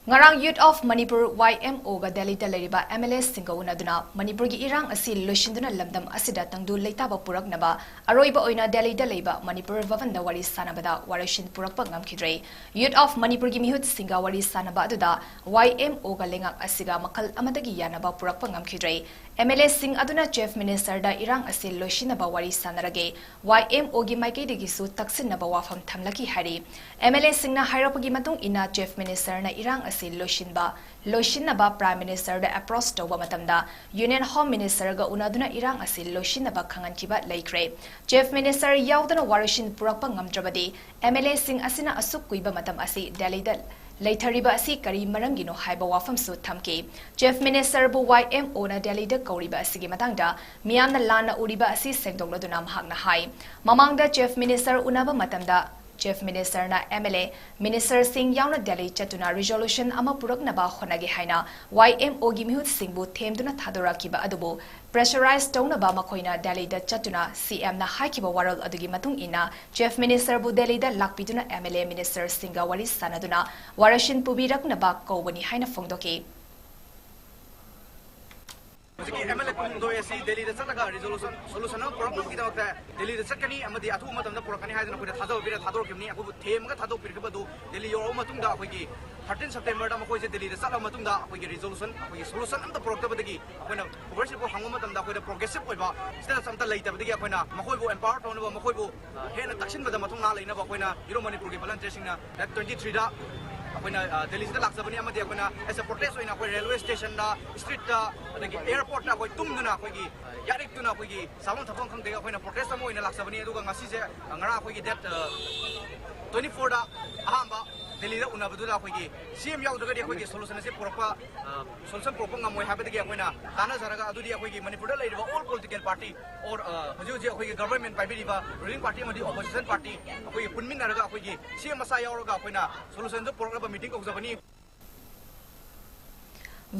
ꯉꯔꯥꯡ Youth of Manipur, YMOꯒ ꯗꯦꯜꯂꯤꯗ ꯂꯩꯔꯤꯕ MLAꯁꯤꯡꯒ ꯎꯅꯗꯨꯅ ꯃꯅꯤꯄꯨꯔꯒꯤ ꯏꯔꯥꯡ ꯑꯁꯤ ꯂꯣꯏꯁꯤꯟꯗꯨꯅ ꯂꯝꯗꯝ ꯑꯁꯤꯗ ꯇꯪꯗꯨ ꯂꯩꯇꯥꯕ ꯄꯨꯔꯛꯅꯕ ꯑꯔꯣꯏꯕ ꯑꯣꯏꯅ ꯗꯦꯜꯂꯤꯗ ꯂꯩꯕ ꯃꯅꯤꯄꯨꯔ ꯚꯕꯟꯗ ꯋꯥꯔꯤ ꯁꯥꯟꯅꯕꯗ ꯋꯥꯔꯣꯏꯁꯤꯟ ꯄꯨꯔꯛꯄ ꯉꯝꯈꯤꯗ꯭ꯔꯦ꯫ Youth of Manipurꯒꯤ ꯃꯤꯍꯨꯠꯁꯤꯡꯒ ꯋꯥꯔꯤ ꯁꯥꯟꯅꯕ ꯑꯗꯨꯗ YMOꯒ ꯂꯩꯉꯥꯛ ꯑꯁꯤꯒ ꯃꯈꯜ ꯑꯃꯠꯇꯒꯤ ꯌꯥꯅꯕ ꯄꯨꯔꯛꯄ ꯉꯝꯈꯤꯗ꯭ꯔꯦ꯫ MLAꯁꯤꯡ ꯑꯗꯨꯅ Chief Ministerꯗ ꯏꯔꯥꯡ ꯑꯁꯤ ꯂꯣꯏꯁꯤꯟꯅꯕ ꯋꯥꯔꯤ ꯁꯥꯟꯅꯔꯒꯦ, YMOꯒꯤ ꯃꯥꯏꯀꯩꯗꯒꯤꯁꯨ ꯇꯛꯁꯤꯟꯅꯕ ꯋꯥꯐꯝ ꯊꯝꯂꯛꯈꯤ ꯍꯥꯏꯔꯤ꯫ MLAꯁꯤꯡꯅ ꯍꯥꯏꯔꯛꯄꯒꯤ ꯃꯇꯨꯡ ꯏꯟꯅ Chief Ministerꯅ ꯏꯔꯥꯡ ꯑꯁꯤ ꯂꯣꯏꯁꯤꯟꯕ, ꯂꯣꯏꯁꯤꯟꯅꯕ Prime Ministerꯗ approach ꯇꯧꯕ ꯃꯇꯝꯗ Union Home Ministerꯒ ꯎꯅꯗꯨꯅ ꯏꯔꯥꯡ ꯑꯁꯤ ꯂꯣꯏꯁꯤꯟꯅꯕ ꯈꯪꯍꯟꯈꯤꯕ ꯂꯩꯈ꯭ꯔꯦ꯫ Chief Minister ꯌꯥꯎꯗꯅ ꯋꯥꯔꯣꯏꯁꯤꯟ ꯄꯨꯔꯛꯄ ꯉꯝꯗ꯭ꯔꯕꯗꯤ MLAꯁꯤꯡ ꯑꯁꯤꯅ ꯑꯁꯨꯛ ꯀꯨꯏꯕ ꯃꯇꯝ ꯑꯁꯤ ꯗꯦꯜꯂꯤꯗ ꯂꯩꯊꯔꯤꯕ ꯑꯁꯤ ꯀꯔꯤ ꯃꯔꯝꯒꯤꯅꯣ ꯍꯥꯏꯕ ꯋꯥꯐꯝꯁꯨ ꯊꯝꯈꯤ꯫ Chief Ministerꯕꯨ YMOꯅ ꯗꯦꯜꯂꯤꯗ ꯀꯧꯔꯤꯕ ꯑꯁꯤꯒꯤ ꯃꯇꯥꯡꯗ ꯃꯤꯌꯥꯝꯅ ꯂꯥꯟꯅ ꯎꯔꯤꯕ ꯑꯁꯤ ꯁꯦꯡꯗꯣꯛꯂꯗꯨꯅ ꯃꯍꯥꯛꯅ ꯍꯥꯏ, ꯃꯃꯥꯡꯗ Chief Minister ꯎꯅꯕ ꯃꯇꯝꯗ Chief Ministerꯅ MLA, Ministerꯁꯤꯡ ꯌꯥꯎꯅ ꯗꯦꯜꯂꯤ ꯆꯠꯇꯨꯅ resolution ꯑꯃ ꯄꯨꯔꯛꯅꯕ ꯍꯣꯠꯅꯒꯦ ꯍꯥꯏꯅ YMOꯒꯤ ꯃꯤꯍꯨꯠꯁꯤꯡꯕꯨ ꯊꯦꯝꯗꯨꯅ ꯊꯥꯗꯣꯔꯛꯈꯤꯕ ꯑꯗꯨꯕꯨ pressurize ꯇꯧꯅꯕ ꯃꯈꯣꯏꯅ ꯗꯦꯜꯂꯤꯗ ꯆꯠꯇꯨꯅ CMꯅ ꯍꯥꯏꯈꯤꯕ ꯋꯥꯔꯣꯜ ꯑꯗꯨꯒꯤ ꯃꯇꯨꯡ ꯏꯟꯅ Chief Ministerꯕꯨ ꯗꯦꯜꯂꯤꯗ ꯂꯥꯛꯄꯤꯗꯨꯅ MLA, Ministerꯁꯤꯡꯒ ꯋꯥꯔꯤ ꯁꯥꯟꯅꯗꯨꯅ ꯋꯥꯔꯣꯏꯁꯤꯟ ꯄꯨꯕꯤꯔꯛꯅꯕ ꯀꯧꯕꯅꯤ ꯍꯥꯏꯅ ꯐꯣꯡꯗꯣꯛꯈꯤ꯫ ꯍꯧꯖꯤꯛꯀꯤ MLA ꯀꯨꯟꯍꯨꯝꯗꯣꯏ ꯑꯁꯤ ꯗꯦꯜꯂꯤꯗ ꯆꯠꯂꯒ resolution, solution ꯑꯃ ꯄꯨꯔꯛꯅꯕꯒꯤꯗꯃꯛꯇ ꯗꯦꯜꯂꯤꯗ ꯆꯠꯀꯅꯤ ꯑꯃꯗꯤ ꯑꯊꯨꯕ ꯃꯇꯝꯗ ꯄꯨꯔꯛꯀꯅꯤ ꯍꯥꯏꯗꯅ ꯑꯩꯈꯣꯏꯗ ꯊꯥꯖꯕ ꯄꯤꯔ ꯊꯥꯗꯣꯔꯛꯈꯤꯕꯅꯤ꯫ ꯑꯩꯈꯣꯏꯕꯨ ꯊꯦꯝꯃꯒ ꯊꯥꯗꯣꯛꯄꯤꯔꯛꯈꯤꯕ ꯑꯗꯨ ꯗꯦꯜꯂꯤ ꯌꯧꯔꯛꯑꯕ ꯃꯇꯨꯡꯗ ꯑꯩꯈꯣꯏꯒꯤ thirteen Septemberꯗ ꯃꯈꯣꯏꯁꯦ ꯗꯦꯜꯂꯤꯗ ꯆꯠꯂꯕ ꯃꯇꯨꯡꯗ ꯑꯩꯈꯣꯏꯒꯤ resolution, ꯑꯩꯈꯣꯏꯒꯤ solution ꯑꯝꯇ ꯄꯨꯔꯛꯇꯕꯗꯒꯤ ꯑꯩꯈꯣꯏꯅ Congress report ꯍꯪꯕ ꯃꯇꯝꯗ ꯑꯩꯈꯣꯏꯗ progressive ꯑꯣꯏꯕ status ꯑꯝꯇ ꯂꯩꯇꯕꯗꯒꯤ ꯑꯩꯈꯣꯏꯅ ꯃꯈꯣꯏꯕꯨ empower ꯇꯧꯅꯕ, ꯃꯈꯣꯏꯕꯨ, ꯑ, ꯍꯦꯟꯅ ꯇꯛꯁꯤꯟꯕꯗ ꯃꯊꯧꯅꯥ ꯂꯩꯅꯕ ꯑꯩꯈꯣꯏꯅ Iromani Manipurꯒꯤ volunteerꯁꯤꯡꯅ date twenty threeꯗ ꯑꯩꯈꯣꯏꯅ, ꯑ, ꯗꯦꯜꯂꯤꯁꯤꯗ ꯂꯥꯛꯆꯕꯅꯤ ꯑꯃꯗꯤ ꯑꯩꯈꯣꯏꯅ as a protest ꯑꯣꯏꯅ ꯑꯩꯈꯣꯏ railway stationꯗ, streetꯇ, ꯑꯗꯒꯤ airportꯇ ꯑꯩꯈꯣꯏ ꯇꯨꯝꯗꯨꯅ ꯑꯩꯈꯣꯏꯒꯤ, ꯑ, ꯌꯥꯔꯤꯛꯇꯨꯅ ꯑꯩꯈꯣꯏꯒꯤ ꯆꯥꯐꯝ ꯊꯛꯐꯝ ꯈꯪꯗꯦ ꯑꯩꯈꯣꯏꯅ protest ꯑꯃ ꯑꯣꯏꯅ ꯂꯥꯛꯆꯕꯅꯤ꯫ ꯑꯗꯨꯒ ꯉꯁꯤꯁꯦ, ꯑ, ꯉꯔꯥꯡ ꯑꯩꯈꯣꯏꯒꯤ date, ꯑ, twenty fourꯗ ꯑꯍꯥꯟꯕ ꯗꯦꯜꯂꯤꯗ ꯎꯅꯕꯗꯨꯗ ꯑꯩꯈꯣꯏꯒꯤ CM ꯌꯥꯎꯗ꯭ꯔꯒꯗꯤ ꯑꯩꯈꯣꯏꯒꯤ solution ꯑꯁꯤ ꯄꯨꯔꯛꯄ, ꯑ, solution ꯄꯨꯔꯛꯄ ꯉꯝꯃꯣꯏ ꯍꯥꯏꯕꯗꯒꯤ ꯑꯩꯈꯣꯏꯅ ꯇꯥꯟꯅꯖꯔꯒ ꯑꯗꯨꯗꯤ ꯑꯩꯈꯣꯏꯒꯤ ꯃꯅꯤꯄꯨꯔꯗ ꯂꯩꯔꯤꯕ all political party or, ꯑ, ꯍꯧꯖꯤꯛ ꯍꯧꯖꯤꯛ ꯑꯩꯈꯣꯏꯒꯤ government ꯄꯥꯏꯕꯤꯔꯤꯕ ruling party ꯑꯃꯗꯤ opposition party ꯑꯩꯈꯣꯏꯒꯤ ꯄꯨꯟꯃꯤꯟꯅꯔꯒ ꯑꯩꯈꯣꯏꯒꯤ CM ꯃꯁꯥ ꯌꯥꯎꯔꯒ ꯑꯩꯈꯣꯏꯅ solutionꯗꯨ ꯄꯨꯔꯛꯅꯕ meeting ꯀꯧꯖꯕꯅꯤ꯫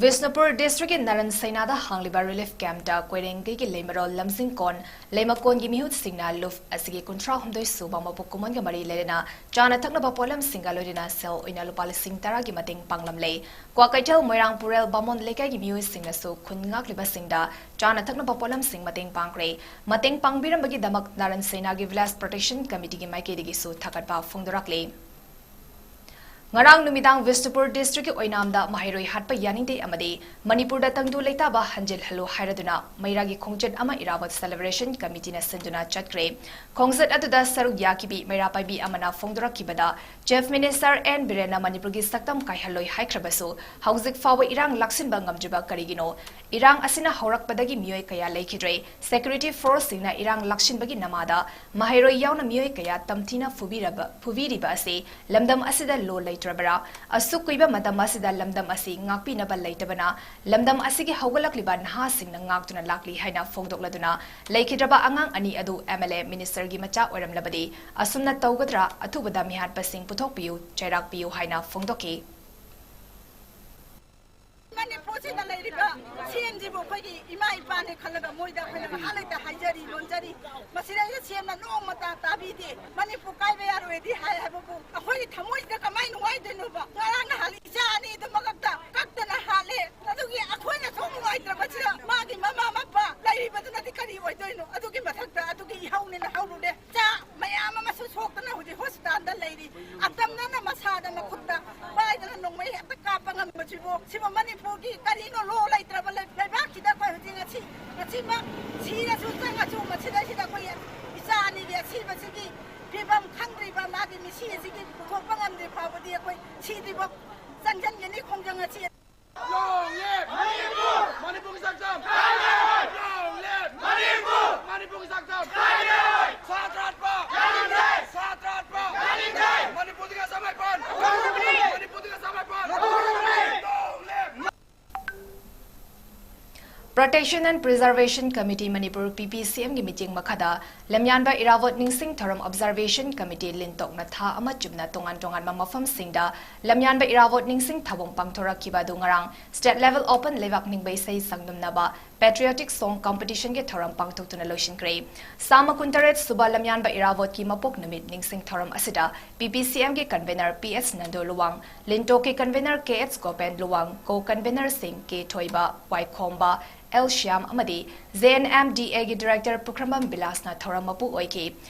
ꯕꯤꯁꯅꯨꯄꯨꯔ districtꯀꯤ ꯅꯥꯔꯟ ꯁꯩꯅꯥꯗ ꯍꯥꯡꯂꯤꯕ relief campꯇ ꯀꯣꯏꯔꯦꯡꯒꯩꯒꯤ ꯂꯩꯃꯔꯣꯜ ꯂꯝꯖꯤꯡꯀꯣꯟ ꯂꯩꯃꯀꯣꯟꯒꯤ ꯃꯤꯍꯨꯠꯁꯤꯡꯅ ꯂꯨꯞ ꯑꯁꯤꯒꯤ ꯀꯨꯟꯊ꯭ꯔꯥ ꯍꯨꯝꯗꯣꯏ ꯁꯨꯕ ꯃꯄꯣꯛ ꯀꯨꯝꯑꯣꯟꯒ ꯃꯔꯤ ꯂꯩꯅꯅ ꯆꯥꯅ ꯊꯛꯅꯕ ꯄꯣꯠꯂꯝꯁꯤꯡꯒ ꯂꯣꯏꯅꯅ ꯁꯦꯜ ꯑꯣꯏꯅ ꯂꯨꯄꯥ ꯂꯤꯁꯤꯡ ꯇꯔꯥꯒꯤ ꯃꯇꯦꯡ ꯄꯥꯡꯂꯝꯂꯦ꯫ ꯀ꯭ꯋꯥꯀꯩꯊꯦꯜ ꯃꯣꯏꯔꯥꯡ ꯄꯨꯔꯦꯜ ꯕꯥꯃꯣꯟ ꯂꯩꯀꯥꯏꯒꯤ ꯃꯤꯑꯣꯏꯁꯤꯡꯅꯁꯨ ꯈꯨꯟ ꯉꯥꯛꯂꯤꯕꯁꯤꯡꯗ ꯆꯥꯅ ꯊꯛꯅꯕ ꯄꯣꯠꯂꯝꯁꯤꯡ ꯃꯇꯦꯡ ꯄꯥꯡꯈ꯭ꯔꯦ꯫ ꯃꯇꯦꯡ ꯄꯥꯡꯕꯤꯔꯝꯕꯒꯤꯗꯃꯛ ꯅꯥꯔꯟ ꯁꯩꯅꯥꯒꯤ Village Protection Committeeꯒꯤ ꯃꯥꯏꯀꯩꯗꯒꯤꯁꯨ ꯊꯥꯒꯠꯄ ꯐꯣꯡꯗꯣꯔꯛꯂꯤ꯫ ꯉꯔꯥꯡ ꯅꯨꯃꯤꯗꯥꯡ ꯕꯤꯁꯅꯨꯄꯨꯔ ꯗꯤꯁꯇ꯭ꯔꯤꯛꯀꯤ ꯑꯣꯏꯅꯥꯝꯗ ꯃꯍꯩꯔꯣꯏ ꯍꯥꯠꯄ ꯌꯥꯅꯤꯡꯗꯦ ꯑꯃꯗꯤ ꯃꯅꯤꯄꯨꯔꯗ ꯇꯪꯗꯨ ꯂꯩꯇꯥꯕ ꯍꯟꯖꯤꯜꯍꯜꯂꯨ ꯍꯥꯏꯔꯗꯨꯅ ꯃꯩꯔꯥꯒꯤ ꯈꯣꯡꯆꯠ ꯑꯃ ꯏꯔꯥꯕꯣꯠ ꯁꯦꯂꯦꯕ꯭ꯔꯦꯁꯟ ꯀꯃꯤꯇꯤꯅ ꯁꯤꯟꯗꯨꯅ ꯆꯠꯈ꯭ꯔꯦ꯫ ꯈꯣꯡꯆꯠ ꯑꯗꯨꯗ ꯁꯔꯨꯛ ꯌꯥꯈꯤꯕꯤ ꯃꯩꯔꯥ ꯄꯥꯏꯕꯤ ꯑꯃꯅ ꯐꯣꯡꯗꯣꯔꯛꯈꯤꯕꯗ, ꯆꯤꯐ ꯃꯤꯅꯤꯁꯇꯔ ꯑꯦꯟ ꯕꯤꯔꯦꯟꯅ ꯃꯅꯤꯄꯨꯔꯒꯤ ꯁꯛꯇꯝ ꯀꯥꯏꯍꯜꯂꯣꯏ ꯍꯥꯏꯈ꯭ꯔꯕꯁꯨ, ꯍꯧꯖꯤꯛ ꯐꯥꯎꯕ ꯏꯔꯥꯡ ꯂꯥꯛꯁꯤꯟꯕ ꯉꯝꯗ꯭ꯔꯤꯕ ꯀꯔꯤꯒꯤꯅꯣ? ꯏꯔꯥꯡ ꯑꯁꯤꯅ ꯍꯧꯔꯛꯄꯗꯒꯤ ꯃꯤꯑꯣꯏ ꯀꯌꯥ ꯂꯩꯈꯤꯗ꯭ꯔꯦ꯫ ꯁꯦꯀ꯭ꯌꯨꯔꯤꯇꯤ ꯐꯣꯔꯁꯁꯤꯡꯅ ꯏꯔꯥꯡ ꯂꯥꯛꯁꯤꯟꯕꯒꯤ ꯅꯃꯥꯗ ꯃꯍꯩꯔꯣꯏ ꯌꯥꯎꯅ ꯃꯤꯑꯣꯏ ꯀꯌꯥ ꯇꯝꯊꯤꯅ ꯐꯨꯕꯤꯔꯕ, ꯐꯨꯕꯤꯔꯤꯕ ꯑꯁꯤ ꯂꯝꯗꯝ ꯑꯁꯤꯗ ꯂꯣ ꯂꯩꯇ꯭ꯔꯕꯔꯥ? ꯑꯁꯨꯛ ꯀꯨꯏꯕ ꯃꯇꯝ ꯑꯁꯤꯗ ꯂꯝꯗꯝ ꯑꯁꯤ ꯉꯥꯛꯄꯤꯅꯕ ꯂꯩꯇꯕꯅ ꯂꯝꯗꯝ ꯑꯁꯤꯒꯤ ꯍꯧꯒꯠꯂꯛꯂꯤꯕ ꯅꯍꯥꯁꯤꯡꯅ ꯉꯥꯛꯇꯨꯅ ꯂꯥꯛꯂꯤ ꯍꯥꯏꯅ ꯐꯣꯡꯗꯣꯛꯂꯗꯨꯅ, ꯂꯩꯈꯤꯗ꯭ꯔꯕ ꯑꯉꯥꯡ ꯑꯅꯤ ꯑꯗꯨ ꯑꯦꯝ ꯑꯦꯜ ꯑꯦ ꯃꯤꯅꯤꯁꯇꯔꯒꯤ ꯃꯆꯥ ꯑꯣꯏꯔꯝꯂꯕꯗꯤ ꯑꯁꯨꯝꯅ ꯇꯧꯒꯗ꯭ꯔꯥ? ꯑꯊꯨꯕꯗ ꯃꯤꯍꯥꯠꯄꯁꯤꯡ ꯄꯨꯊꯣꯛꯄꯤꯌꯨ, ꯆꯩꯔꯥꯛꯄꯤꯌꯨ ꯍꯥꯏꯅ ꯐꯣꯡꯗꯣꯛꯈꯤ꯫ ꯃꯅꯤꯄꯨꯔꯁꯤꯗ ꯂꯩꯔꯤꯕ ꯁꯤ ꯑꯦꯝꯁꯤꯕꯨ ꯑꯩꯈꯣꯏꯒꯤ ꯏꯃꯥ ꯏꯄꯥꯅꯦ ꯈꯜꯂꯒ ꯃꯣꯏꯗ ꯑꯩꯈꯣꯏꯅ ꯉꯥꯏꯍꯥꯛ ꯂꯩꯇ ꯍꯥꯏꯖꯔꯤ, ꯂꯣꯟꯖꯔꯤ꯫ ꯃꯁꯤꯗꯩꯗ ꯁꯤ ꯑꯦꯝꯅ ꯅꯣꯡꯃꯇ ꯇꯥꯕꯤꯗꯦ꯫ ꯃꯅꯤꯄꯨꯔ ꯀꯥꯏꯕ ꯌꯥꯔꯣꯏꯗꯤ ꯍꯥꯏ ꯍꯥꯏꯕꯕꯨ ꯑꯩꯈꯣꯏꯒꯤ ꯊꯃꯣꯏꯁꯤꯗ ꯀꯃꯥꯏ ꯅꯨꯡꯉꯥꯏꯗꯣꯏꯅꯣꯕ? ꯉꯔꯥꯡ ꯅꯍꯥꯟ ꯏꯆꯥ ꯑꯅꯤꯗꯨꯃꯛꯇ ꯀꯛꯇꯅ ꯍꯥꯠꯂꯦ꯫ ꯑꯗꯨꯒꯤ ꯑꯩꯈꯣꯏꯅ ꯁꯨꯝ ꯅꯨꯡꯉꯥꯏꯇ꯭ꯔꯕꯁꯤꯗ ꯃꯥꯒꯤ ꯃꯃꯥ ꯃꯄꯥ ꯂꯩꯔꯤꯕꯗꯨꯅꯗꯤ ꯀꯔꯤ ꯑꯣꯏꯗꯣꯏꯅꯣ? ꯑꯗꯨꯒꯤ ꯃꯊꯛꯇ ꯑꯗꯨꯒꯤ ꯏꯍꯧꯅꯦꯅ ꯍꯧꯔꯨꯔꯦ꯫ ꯆꯥ ꯃꯌꯥꯝ ꯑꯃꯁꯨ ꯁꯣꯛꯇꯅ ꯍꯧꯖꯤꯛ ꯍꯣꯁꯄꯤꯇꯥꯜꯗ ꯂꯩꯔꯤ꯫ ꯑꯇꯝꯅꯅ ꯃꯁꯥꯗ ꯃꯈꯨꯠꯇ ꯄꯥꯏꯗꯅ ꯅꯣꯡꯃꯩ ꯍꯦꯛꯇ ꯀꯥꯞꯄ ꯉꯝꯕꯁꯤꯕꯨ, ꯁꯤꯕꯨ ꯃꯅꯤꯄꯨꯔꯒꯤ ꯀꯔꯤꯅꯣ ꯂꯣ ꯂꯩꯇ꯭ꯔꯕ ꯂꯩ-, ꯂꯩꯕꯥꯛꯁꯤꯗ ꯑꯩꯈꯣꯏ ꯍꯧꯖꯤꯛ ꯉꯁꯤ, ꯉꯁꯤꯃꯛ ꯁꯤꯔꯁꯨ ꯆꯪꯉꯁꯨ ꯃꯁꯤꯗꯩꯁꯤꯗ ꯑꯩꯈꯣꯏ ꯏꯆꯥ ꯑꯅꯤꯒꯤ ꯑꯁꯤꯕꯁꯤꯒꯤ ꯐꯤꯕꯝ ꯈꯪꯗ꯭ꯔꯤꯕ, ꯃꯥꯒꯤ ꯃꯤꯁꯤ ꯑꯁꯤꯒꯤ ꯄꯨꯊꯣꯛꯄ ꯉꯝꯗ꯭ꯔꯤ ꯐꯥꯎꯕꯗꯤ ꯑꯩꯈꯣꯏ ꯁꯤꯗ꯭ꯔꯤꯕ ꯆꯪꯁꯤꯟꯒꯅꯤ ꯈꯣꯡꯖꯪ ꯑꯁꯤ꯫ Long live! ꯃꯅꯤꯄꯨꯔ! ꯃꯅꯤꯄꯨꯔꯒꯤ ꯁꯛꯇꯝ! Long live! ꯃꯅꯤꯄꯨꯔ! ꯃꯅꯤꯄꯨꯔꯒꯤ ꯁꯛꯇꯝ! ꯁꯥꯇ꯭ꯔ ꯍꯥꯠꯄ! ꯁꯥꯇ꯭ꯔ ꯍꯥꯠꯄ! ꯃꯅꯤꯄꯨꯔꯗꯒꯤ ꯑꯁꯥꯝ ꯂꯥꯏꯐꯝ! ꯃꯅꯤꯄꯨꯔꯗꯒꯤ ꯑꯁꯥꯝ ꯂꯥꯏꯐꯝ! Long live! Protection and Preservation Committee Manipur, ꯄꯤ ꯄꯤ ꯁꯤ ꯑꯦꯝꯒꯤ ꯃꯤꯠꯌꯦꯡ ꯃꯈꯥꯗ ꯂꯝꯌꯥꯟꯕ ꯏꯔꯥꯕꯣꯠ ꯅꯤꯡꯁꯤꯡ ꯊꯧꯔꯝ ꯑꯣꯕꯖꯥꯔꯕꯦꯁꯟ ꯀꯃꯤꯇꯤ ꯂꯤꯟꯇꯣꯛꯅ ꯊꯥ ꯑꯃ ꯆꯨꯞꯅ ꯇꯣꯉꯥꯟ ꯇꯣꯉꯥꯟꯕ ꯃꯐꯝꯁꯤꯡꯗ ꯂꯝꯌꯥꯟꯕ ꯏꯔꯥꯕꯣꯠ ꯅꯤꯡꯁꯤꯡ ꯊꯧꯔꯝ ꯄꯥꯡꯊꯣꯔꯛꯈꯤꯕ ꯑꯗꯨ ꯉꯔꯥꯡ State Level Open ꯂꯩꯕꯥꯛ ꯅꯤꯡꯕ ꯏꯁꯩ ꯆꯥꯡꯗꯝꯅꯕ Patriotic Song Competitionꯒꯤ ꯊꯧꯔꯝ ꯄꯥꯡꯊꯣꯛꯇꯨꯅ ꯂꯣꯏꯁꯤꯟꯈ꯭ꯔꯦ꯫ ꯆꯥꯝꯃ ꯀꯨꯟꯇꯔꯦꯠ ꯁꯨꯕ ꯂꯝꯌꯥꯟꯕ ꯏꯔꯥꯕꯣꯠꯀꯤ ꯃꯄꯣꯛ ꯅꯨꯃꯤꯠ ꯅꯤꯡꯁꯤꯡ ꯊꯧꯔꯝ ꯑꯁꯤꯗ ꯄꯤ ꯄꯤ ꯁꯤ ꯑꯦꯝꯒꯤ convener P S ꯅꯟꯗꯨ Luwang, ꯂꯤꯟꯇꯣꯛꯀꯤ convener ꯀꯦ ꯑꯦꯁ ꯒꯣꯄꯦꯟ ꯂꯨꯋꯥꯡ, co-convenerꯁꯤꯡ ꯀꯦ ꯊꯣꯏꯕ, ꯋꯥꯏꯈꯣꯝꯕ, ꯑꯦꯜ ꯁ꯭ꯌꯥꯝ ꯑꯃꯗꯤ ꯖꯦ ꯑꯦꯟ ꯑꯦꯝ ꯗꯤ ꯑꯦꯒꯤ ꯗꯤꯔꯦꯛꯇꯔ ꯄꯨꯈ꯭ꯔꯝꯕꯝ ꯕꯤꯂꯥꯁꯅ ꯊꯧꯔꯝ ꯃꯄꯨ ꯑꯣꯏꯈꯤ꯫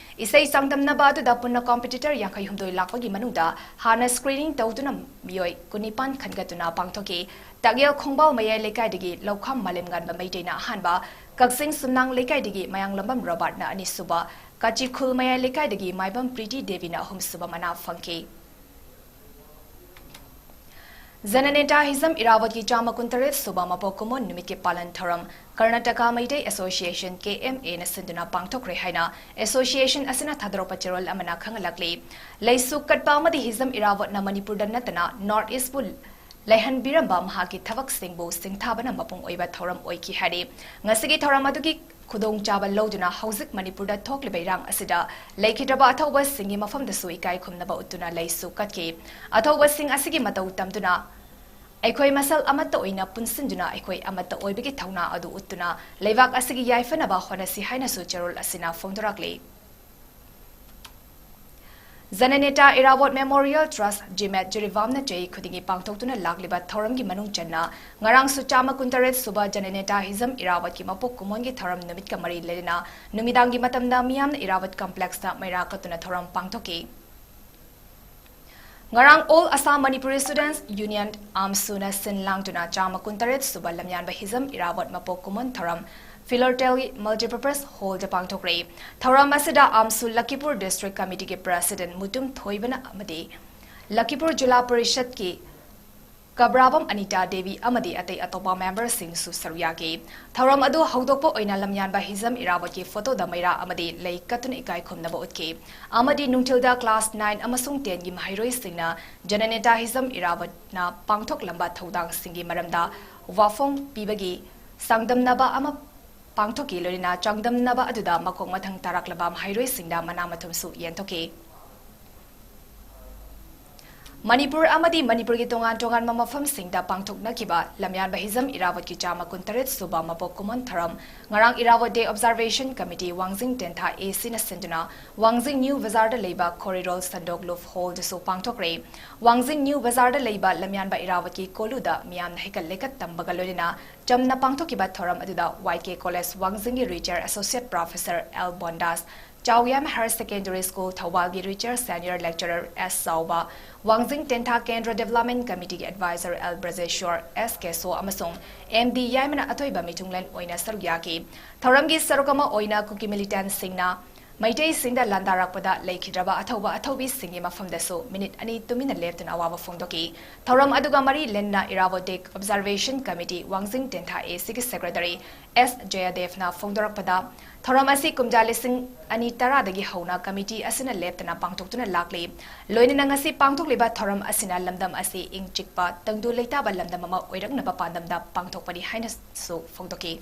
ꯏꯁꯩ ꯆꯥꯡꯗꯝꯅꯕ ꯑꯗꯨꯗ ꯄꯨꯟꯅ ꯀꯣꯝꯄꯤꯇꯤꯇꯔ ꯌꯥꯡꯈꯩ ꯍꯨꯝꯗꯣꯏ ꯂꯥꯛꯄꯒꯤ ꯃꯅꯨꯡꯗ ꯍꯥꯟꯅ ꯁ꯭ꯀ꯭ꯔꯤꯅꯤꯡ ꯇꯧꯗꯨꯅ ꯃꯤꯑꯣꯏ ꯀꯨꯟꯅꯤꯄꯥꯟ ꯈꯟꯒꯠꯇꯨꯅ ꯄꯥꯡꯊꯣꯛꯈꯤ꯫ ꯇꯥꯛꯌꯦꯜ ꯈꯣꯡꯕꯥꯜ ꯃꯌꯥꯏ ꯂꯩꯀꯥꯏꯗꯒꯤ ꯂꯧꯈꯥꯝ ꯃꯥꯂꯦꯝꯉꯥꯟꯕ ꯃꯩꯇꯩꯅ ꯑꯍꯥꯟꯕ, ꯀꯛꯆꯤꯡ ꯁꯨꯝꯅꯥꯡ ꯂꯩꯀꯥꯏꯗꯒꯤ ꯃꯌꯥꯡꯂꯝꯕꯝ ꯔꯣꯕꯥꯔꯠꯅ ꯑꯅꯤꯁꯨꯕ, ꯀꯥꯆꯤꯈꯨꯜ ꯃꯌꯥꯏ ꯂꯩꯀꯥꯏꯗꯒꯤ ꯃꯥꯏꯕꯝ ꯄ꯭ꯔꯤꯇꯤ ꯗꯦꯕꯤꯅ ꯑꯍꯨꯝꯁꯨꯕ ꯃꯅꯥ ꯐꯪꯈꯤ꯫ ꯖꯅꯅꯦꯇꯥ ꯍꯤꯖꯝ ꯏꯔꯥꯕꯣꯠꯀꯤ ꯆꯥꯝꯃ ꯀꯨꯟꯇꯔꯦꯠ ꯁꯨꯕ ꯃꯄꯣꯛ ꯀꯨꯝꯑꯣꯟ ꯅꯨꯃꯤꯠꯀꯤ ꯄꯥꯂꯟ ꯊꯧꯔꯝ ꯀꯔꯅꯥꯇꯀꯥ ꯃꯩꯇꯩ ꯑꯦꯁꯣꯁꯤꯌꯦꯁꯟ, ꯀꯦ ꯑꯦꯝ ꯑꯦꯅ ꯁꯤꯟꯗꯨꯅ ꯄꯥꯡꯊꯣꯛꯈ꯭ꯔꯦ ꯍꯥꯏꯅ ꯑꯦꯁꯣꯁꯤꯌꯦꯁꯟ ꯑꯁꯤꯅ ꯊꯥꯗꯣꯔꯛꯄ ꯆꯦꯔꯣꯜ ꯑꯃꯅ ꯈꯪꯍꯜꯂꯛꯂꯤ꯫ ꯂꯩꯁꯨ ꯀꯠꯄ ꯑꯃꯗꯤ ꯍꯤꯖꯝ ꯏꯔꯥꯕꯣꯠꯅ ꯃꯅꯤꯄꯨꯔꯗ ꯅꯠꯇꯅ ꯅꯣꯔꯠ ꯏꯁꯄꯨ ꯂꯩꯍꯟꯕꯤꯔꯝꯕ ꯃꯍꯥꯛꯀꯤ ꯊꯕꯛꯁꯤꯡꯕꯨ ꯁꯤꯡꯊꯥꯕꯅ ꯃꯄꯨꯡ ꯑꯣꯏꯕ ꯊꯧꯔꯝ ꯑꯣꯏꯈꯤ ꯍꯥꯏꯔꯤ꯫ ꯉꯁꯤꯒꯤ ꯊꯧꯔꯝ ꯑꯗꯨꯒꯤ ꯈꯨꯗꯣꯡꯆꯥꯕ ꯂꯧꯗꯨꯅ ꯍꯧꯖꯤꯛ ꯃꯅꯤꯄꯨꯔꯗ ꯊꯣꯛꯂꯤꯕ ꯏꯔꯥꯡ ꯑꯁꯤꯗ ꯂꯩꯈꯤꯗ꯭ꯔꯕ ꯑꯊꯧꯕꯁꯤꯡꯒꯤ ꯃꯐꯝꯗꯁꯨ ꯏꯀꯥꯏ ꯈꯨꯝꯅꯕ ꯎꯠꯇꯨꯅ ꯂꯩꯁꯨ ꯀꯠꯈꯤ꯫ ꯑꯊꯧꯕꯁꯤꯡ ꯑꯁꯤꯒꯤ ꯃꯇꯧ ꯇꯝꯗꯨꯅ ꯑꯩꯈꯣꯏ ꯃꯁꯦꯜ ꯑꯃꯠꯇ ꯑꯣꯏꯅ ꯄꯨꯟꯁꯤꯟꯗꯨꯅ ꯑꯩꯈꯣꯏ ꯑꯃꯠꯇ ꯑꯣꯏꯕꯒꯤ ꯊꯧꯅꯥ ꯑꯗꯨ ꯎꯠꯇꯨꯅ ꯂꯩꯕꯥꯛ ꯑꯁꯤꯒꯤ ꯌꯥꯏꯐꯅꯕ ꯍꯣꯠꯅꯁꯤ ꯍꯥꯏꯅꯁꯨ ꯆꯦꯔꯣꯜ ꯑꯁꯤꯅ ꯐꯣꯡꯗꯣꯔꯛꯂꯤ꯫ ꯖꯅꯅꯦꯇꯥ ꯏꯔꯥꯕꯣꯠ ꯃꯦꯃꯣꯔꯤꯌꯦꯜ ꯇ꯭ꯔꯁ, ꯖꯤꯃꯦꯠ, ꯖꯤꯔꯤꯕꯥꯝꯅ ꯆꯍꯤ ꯈꯨꯗꯤꯡꯒꯤ ꯄꯥꯡꯊꯣꯛꯇꯨꯅ ꯂꯥꯛꯂꯤꯕ ꯊꯧꯔꯝꯒꯤ ꯃꯅꯨꯡ ꯆꯟꯅ ꯉꯔꯥꯡꯁꯨ ꯆꯥꯝꯃ ꯀꯨꯟꯇꯔꯦꯠ ꯁꯨꯕ ꯖꯅꯅꯦꯇꯥ ꯍꯤꯖꯝ ꯏꯔꯥꯕꯣꯠꯀꯤ ꯃꯄꯣꯛ ꯀꯨꯝꯑꯣꯟꯒꯤ ꯊꯧꯔꯝ ꯅꯨꯃꯤꯠꯀ ꯃꯔꯤ ꯂꯩꯅꯅ ꯅꯨꯃꯤꯗꯥꯡꯒꯤ ꯃꯇꯝꯗ ꯃꯤꯌꯥꯝꯅ ꯏꯔꯥꯕꯣꯠ ꯀꯝꯄ꯭ꯂꯦꯛꯁꯇ ꯃꯩꯔꯥ ꯀꯠꯇꯨꯅ ꯊꯧꯔꯝ ꯄꯥꯡꯊꯣꯛꯈꯤ꯫ ꯉꯔꯥꯡ All Assam Manipuri Students Union, ꯑꯥꯝꯁꯨꯅ ꯁꯤꯟ ꯂꯥꯡꯗꯨꯅ ꯆꯥꯝꯃ ꯀꯨꯟꯇꯔꯦꯠ ꯁꯨꯕ ꯂꯝꯌꯥꯟꯕ ꯍꯤꯖꯝ ꯏꯔꯥꯕꯣꯠ ꯃꯄꯣꯛ ꯀꯨꯝꯑꯣꯟ ꯊꯧꯔꯝ ꯐꯤꯂꯣꯔꯇꯦꯜꯒꯤ ꯃꯜꯇꯤꯄꯔꯄꯁ ꯍꯣꯜꯗ ꯄꯥꯡꯊꯣꯛꯈ꯭ꯔꯦ꯫ ꯊꯧꯔꯝ ꯑꯁꯤꯗ ꯑꯥꯝꯁꯨ ꯂꯈꯤꯄꯨꯔ ꯗꯤꯁꯇ꯭ꯔꯤꯛ ꯀꯃꯤꯇꯤꯒꯤ ꯄ꯭ꯔꯦꯁꯤꯗꯦꯟꯠ ꯃꯨꯇꯨꯝ ꯊꯣꯏꯕꯅ ꯑꯃꯗꯤ ꯂꯈꯤꯄꯨꯔ ꯖꯤꯂꯥ ꯄꯔꯤꯁꯠꯀꯤ ꯀꯕ꯭ꯔꯥꯕꯝ ꯑꯅꯤꯇꯥ ꯗꯦꯕꯤ ꯑꯃꯗꯤ ꯑꯇꯩ ꯑꯇꯣꯞꯄ ꯃꯦꯝꯕꯔꯁꯤꯡꯁꯨ ꯁꯔꯨꯛ ꯌꯥꯈꯤ꯫ ꯊꯧꯔꯝ ꯑꯗꯨ ꯍꯧꯗꯣꯛꯄ ꯑꯣꯏꯅ ꯂꯝꯌꯥꯟꯕ ꯍꯤꯖꯝ ꯏꯔꯥꯕꯣꯠꯀꯤ ꯐꯣꯇꯣꯗ ꯃꯩꯔꯥ ꯑꯃꯗꯤ ꯂꯩ ꯀꯠꯇꯨꯅ ꯏꯀꯥꯏ ꯈꯨꯝꯅꯕ ꯎꯠꯈꯤ ꯑꯃꯗꯤ ꯅꯨꯡꯊꯤꯜꯗ ꯀ꯭ꯂꯥꯁ ꯅꯥꯏꯟ ꯑꯃꯁꯨꯡ ꯇꯦꯟꯒꯤ ꯃꯍꯩꯔꯣꯏꯁꯤꯡꯅ ꯖꯅꯅꯦꯇꯥ ꯍꯤꯖꯝ ꯏꯔꯥꯕꯣꯠꯅ ꯄꯥꯡꯊꯣꯛꯂꯝꯕ ꯊꯧꯗꯥꯡꯁꯤꯡꯒꯤ ꯃꯔꯝꯗ ꯋꯥꯐꯣꯡ ꯄꯤꯕꯒꯤ ꯆꯥꯡꯗꯝꯅꯕ ꯑꯃ ꯄꯥꯡꯊꯣꯛꯈꯤ꯫ ꯂꯣꯏꯅꯅ ꯆꯥꯡꯗꯝꯅꯕ ꯑꯗꯨꯗ ꯃꯈꯣꯡ ꯃꯊꯪ ꯇꯥꯔꯛꯂꯕ ꯃꯍꯩꯔꯣꯏꯁꯤꯡꯗ ꯃꯅꯥ ꯃꯊꯨꯝꯁꯨ ꯌꯦꯟꯊꯣꯛꯈꯤ꯫ ꯃꯅꯤꯄꯨꯔ ꯑꯃꯗꯤ ꯃꯅꯤꯄꯨꯔꯒꯤ ꯇꯣꯉꯥꯟ ꯇꯣꯉꯥꯟꯕ ꯃꯐꯝꯁꯤꯡꯗ ꯄꯥꯡꯊꯣꯛꯅꯈꯤꯕ ꯂꯝꯌꯥꯟꯕ ꯍꯤꯖꯝ ꯏꯔꯥꯕꯣꯠꯀꯤ ꯆꯥꯝꯃ ꯀꯨꯟꯇꯔꯦꯠ ꯁꯨꯕ ꯃꯄꯣꯛ ꯀꯨꯝꯑꯣꯟ ꯊꯧꯔꯝ ꯉꯔꯥꯡ ꯏꯔꯥꯕꯣꯠ Day Observation Committee ꯋꯥꯡꯖꯤꯡ ꯇꯦꯟꯊꯥ A Cꯅ ꯁꯤꯟꯗꯨꯅ ꯋꯥꯡꯖꯤꯡ ꯅ꯭ꯌꯨ ꯕꯖꯥꯔꯗ ꯂꯩꯕ ꯈꯣꯔꯤꯔꯣꯜ ꯁꯟꯗꯣꯛ ꯂꯨꯞ ꯍꯣꯜꯗꯁꯨ ꯄꯥꯡꯊꯣꯛꯈ꯭ꯔꯦ꯫ ꯋꯥꯡꯖꯤꯡ ꯅ꯭ꯌꯨ ꯕꯖꯥꯔꯗ ꯂꯩꯕ ꯂꯝꯌꯥꯟꯕ ꯏꯔꯥꯕꯣꯠꯀꯤ ꯀꯣꯂꯨꯗ ꯃꯤꯌꯥꯝꯅ ꯍꯩꯀꯠ ꯂꯩꯀꯠ ꯇꯝꯕꯒ ꯂꯣꯏꯅꯅ ꯆꯝꯅ ꯄꯥꯡꯊꯣꯛꯈꯤꯕ ꯊꯧꯔꯝ ꯑꯗꯨꯗ Y K College ꯋꯥꯡꯖꯤꯡꯒꯤ Retired Associate Professor L ꯕꯣꯟꯗꯥꯁ, ꯆꯥꯎꯌꯥꯝ Higher Secondary School ꯊꯧꯕꯥꯜꯒꯤ Retired Senior Lecturer S ꯆꯥꯎꯕ, ꯋꯥꯡꯖꯤꯡ ꯇꯦꯟꯊꯥ ꯀꯦꯟꯗ꯭ꯔ Development Committeeꯒꯤ Advisor L ꯕ꯭ꯔꯖꯦꯁ꯭ꯋꯔ, S ꯀꯦꯁꯣ ꯑꯃꯁꯨꯡ M D ꯌꯥꯏꯃꯅ ꯑꯊꯣꯏꯕ ꯃꯤꯊꯨꯡꯂꯦꯟ ꯑꯣꯏꯅ ꯁꯔꯨꯛ ꯌꯥꯈꯤ꯫ ꯊꯧꯔꯝꯒꯤ ꯁꯔꯨꯛ ꯑꯃ ꯑꯣꯏꯅ ꯀꯨꯀꯤ militantꯁꯤꯡꯅ ꯃꯩꯇꯩꯁꯤꯡꯗ ꯂꯥꯟꯗꯥꯔꯛꯄꯗ ꯂꯩꯈꯤꯗ꯭ꯔꯕ ꯑꯊꯧꯕ ꯑꯊꯧꯕꯤꯁꯤꯡꯒꯤ ꯃꯐꯝꯗꯁꯨ ꯃꯤꯅꯤꯠ ꯑꯅꯤ ꯇꯨꯃꯤꯟꯅ ꯂꯦꯞꯇꯨꯅ ꯑꯋꯥꯕ ꯐꯣꯡꯗꯣꯛꯈꯤ꯫ ꯊꯧꯔꯝ ꯑꯗꯨꯒ ꯃꯔꯤ ꯂꯩꯅꯅ ꯏꯔꯥꯕꯣꯠ Day Observation Committee ꯋꯥꯡꯖꯤꯡ ꯇꯦꯟꯊꯥ A Cꯒꯤ Secretary S ꯖꯌꯗꯦꯕꯅ ꯐꯣꯡꯗꯣꯔꯛꯄꯗ, ꯊꯧꯔꯝ ꯑꯁꯤ ꯀꯨꯝꯖꯥ ꯂꯤꯁꯤꯡ ꯑꯅꯤ ꯇꯔꯥꯗꯒꯤ ꯍꯧꯅ committee ꯑꯁꯤꯅ ꯂꯦꯞꯇꯅ ꯄꯥꯡꯊꯣꯛꯇꯨꯅ ꯂꯥꯛꯂꯤ꯫ ꯂꯣꯏꯅꯅ ꯉꯁꯤ ꯄꯥꯡꯊꯣꯛꯂꯤꯕ ꯊꯧꯔꯝ ꯑꯁꯤꯅ ꯂꯝꯗꯝ ꯑꯁꯤ ꯏꯪ ꯆꯤꯛꯄ, ꯇꯪꯗꯨ ꯂꯩꯇꯥꯕ ꯂꯝꯗꯝ ꯑꯃ ꯑꯣꯏꯔꯛꯅꯕ ꯄꯥꯟꯗꯝꯗ ꯄꯥꯡꯊꯣꯛꯄꯅꯤ ꯍꯥꯏꯅꯁꯨ ꯐꯣꯡꯗꯣꯛꯈꯤ꯫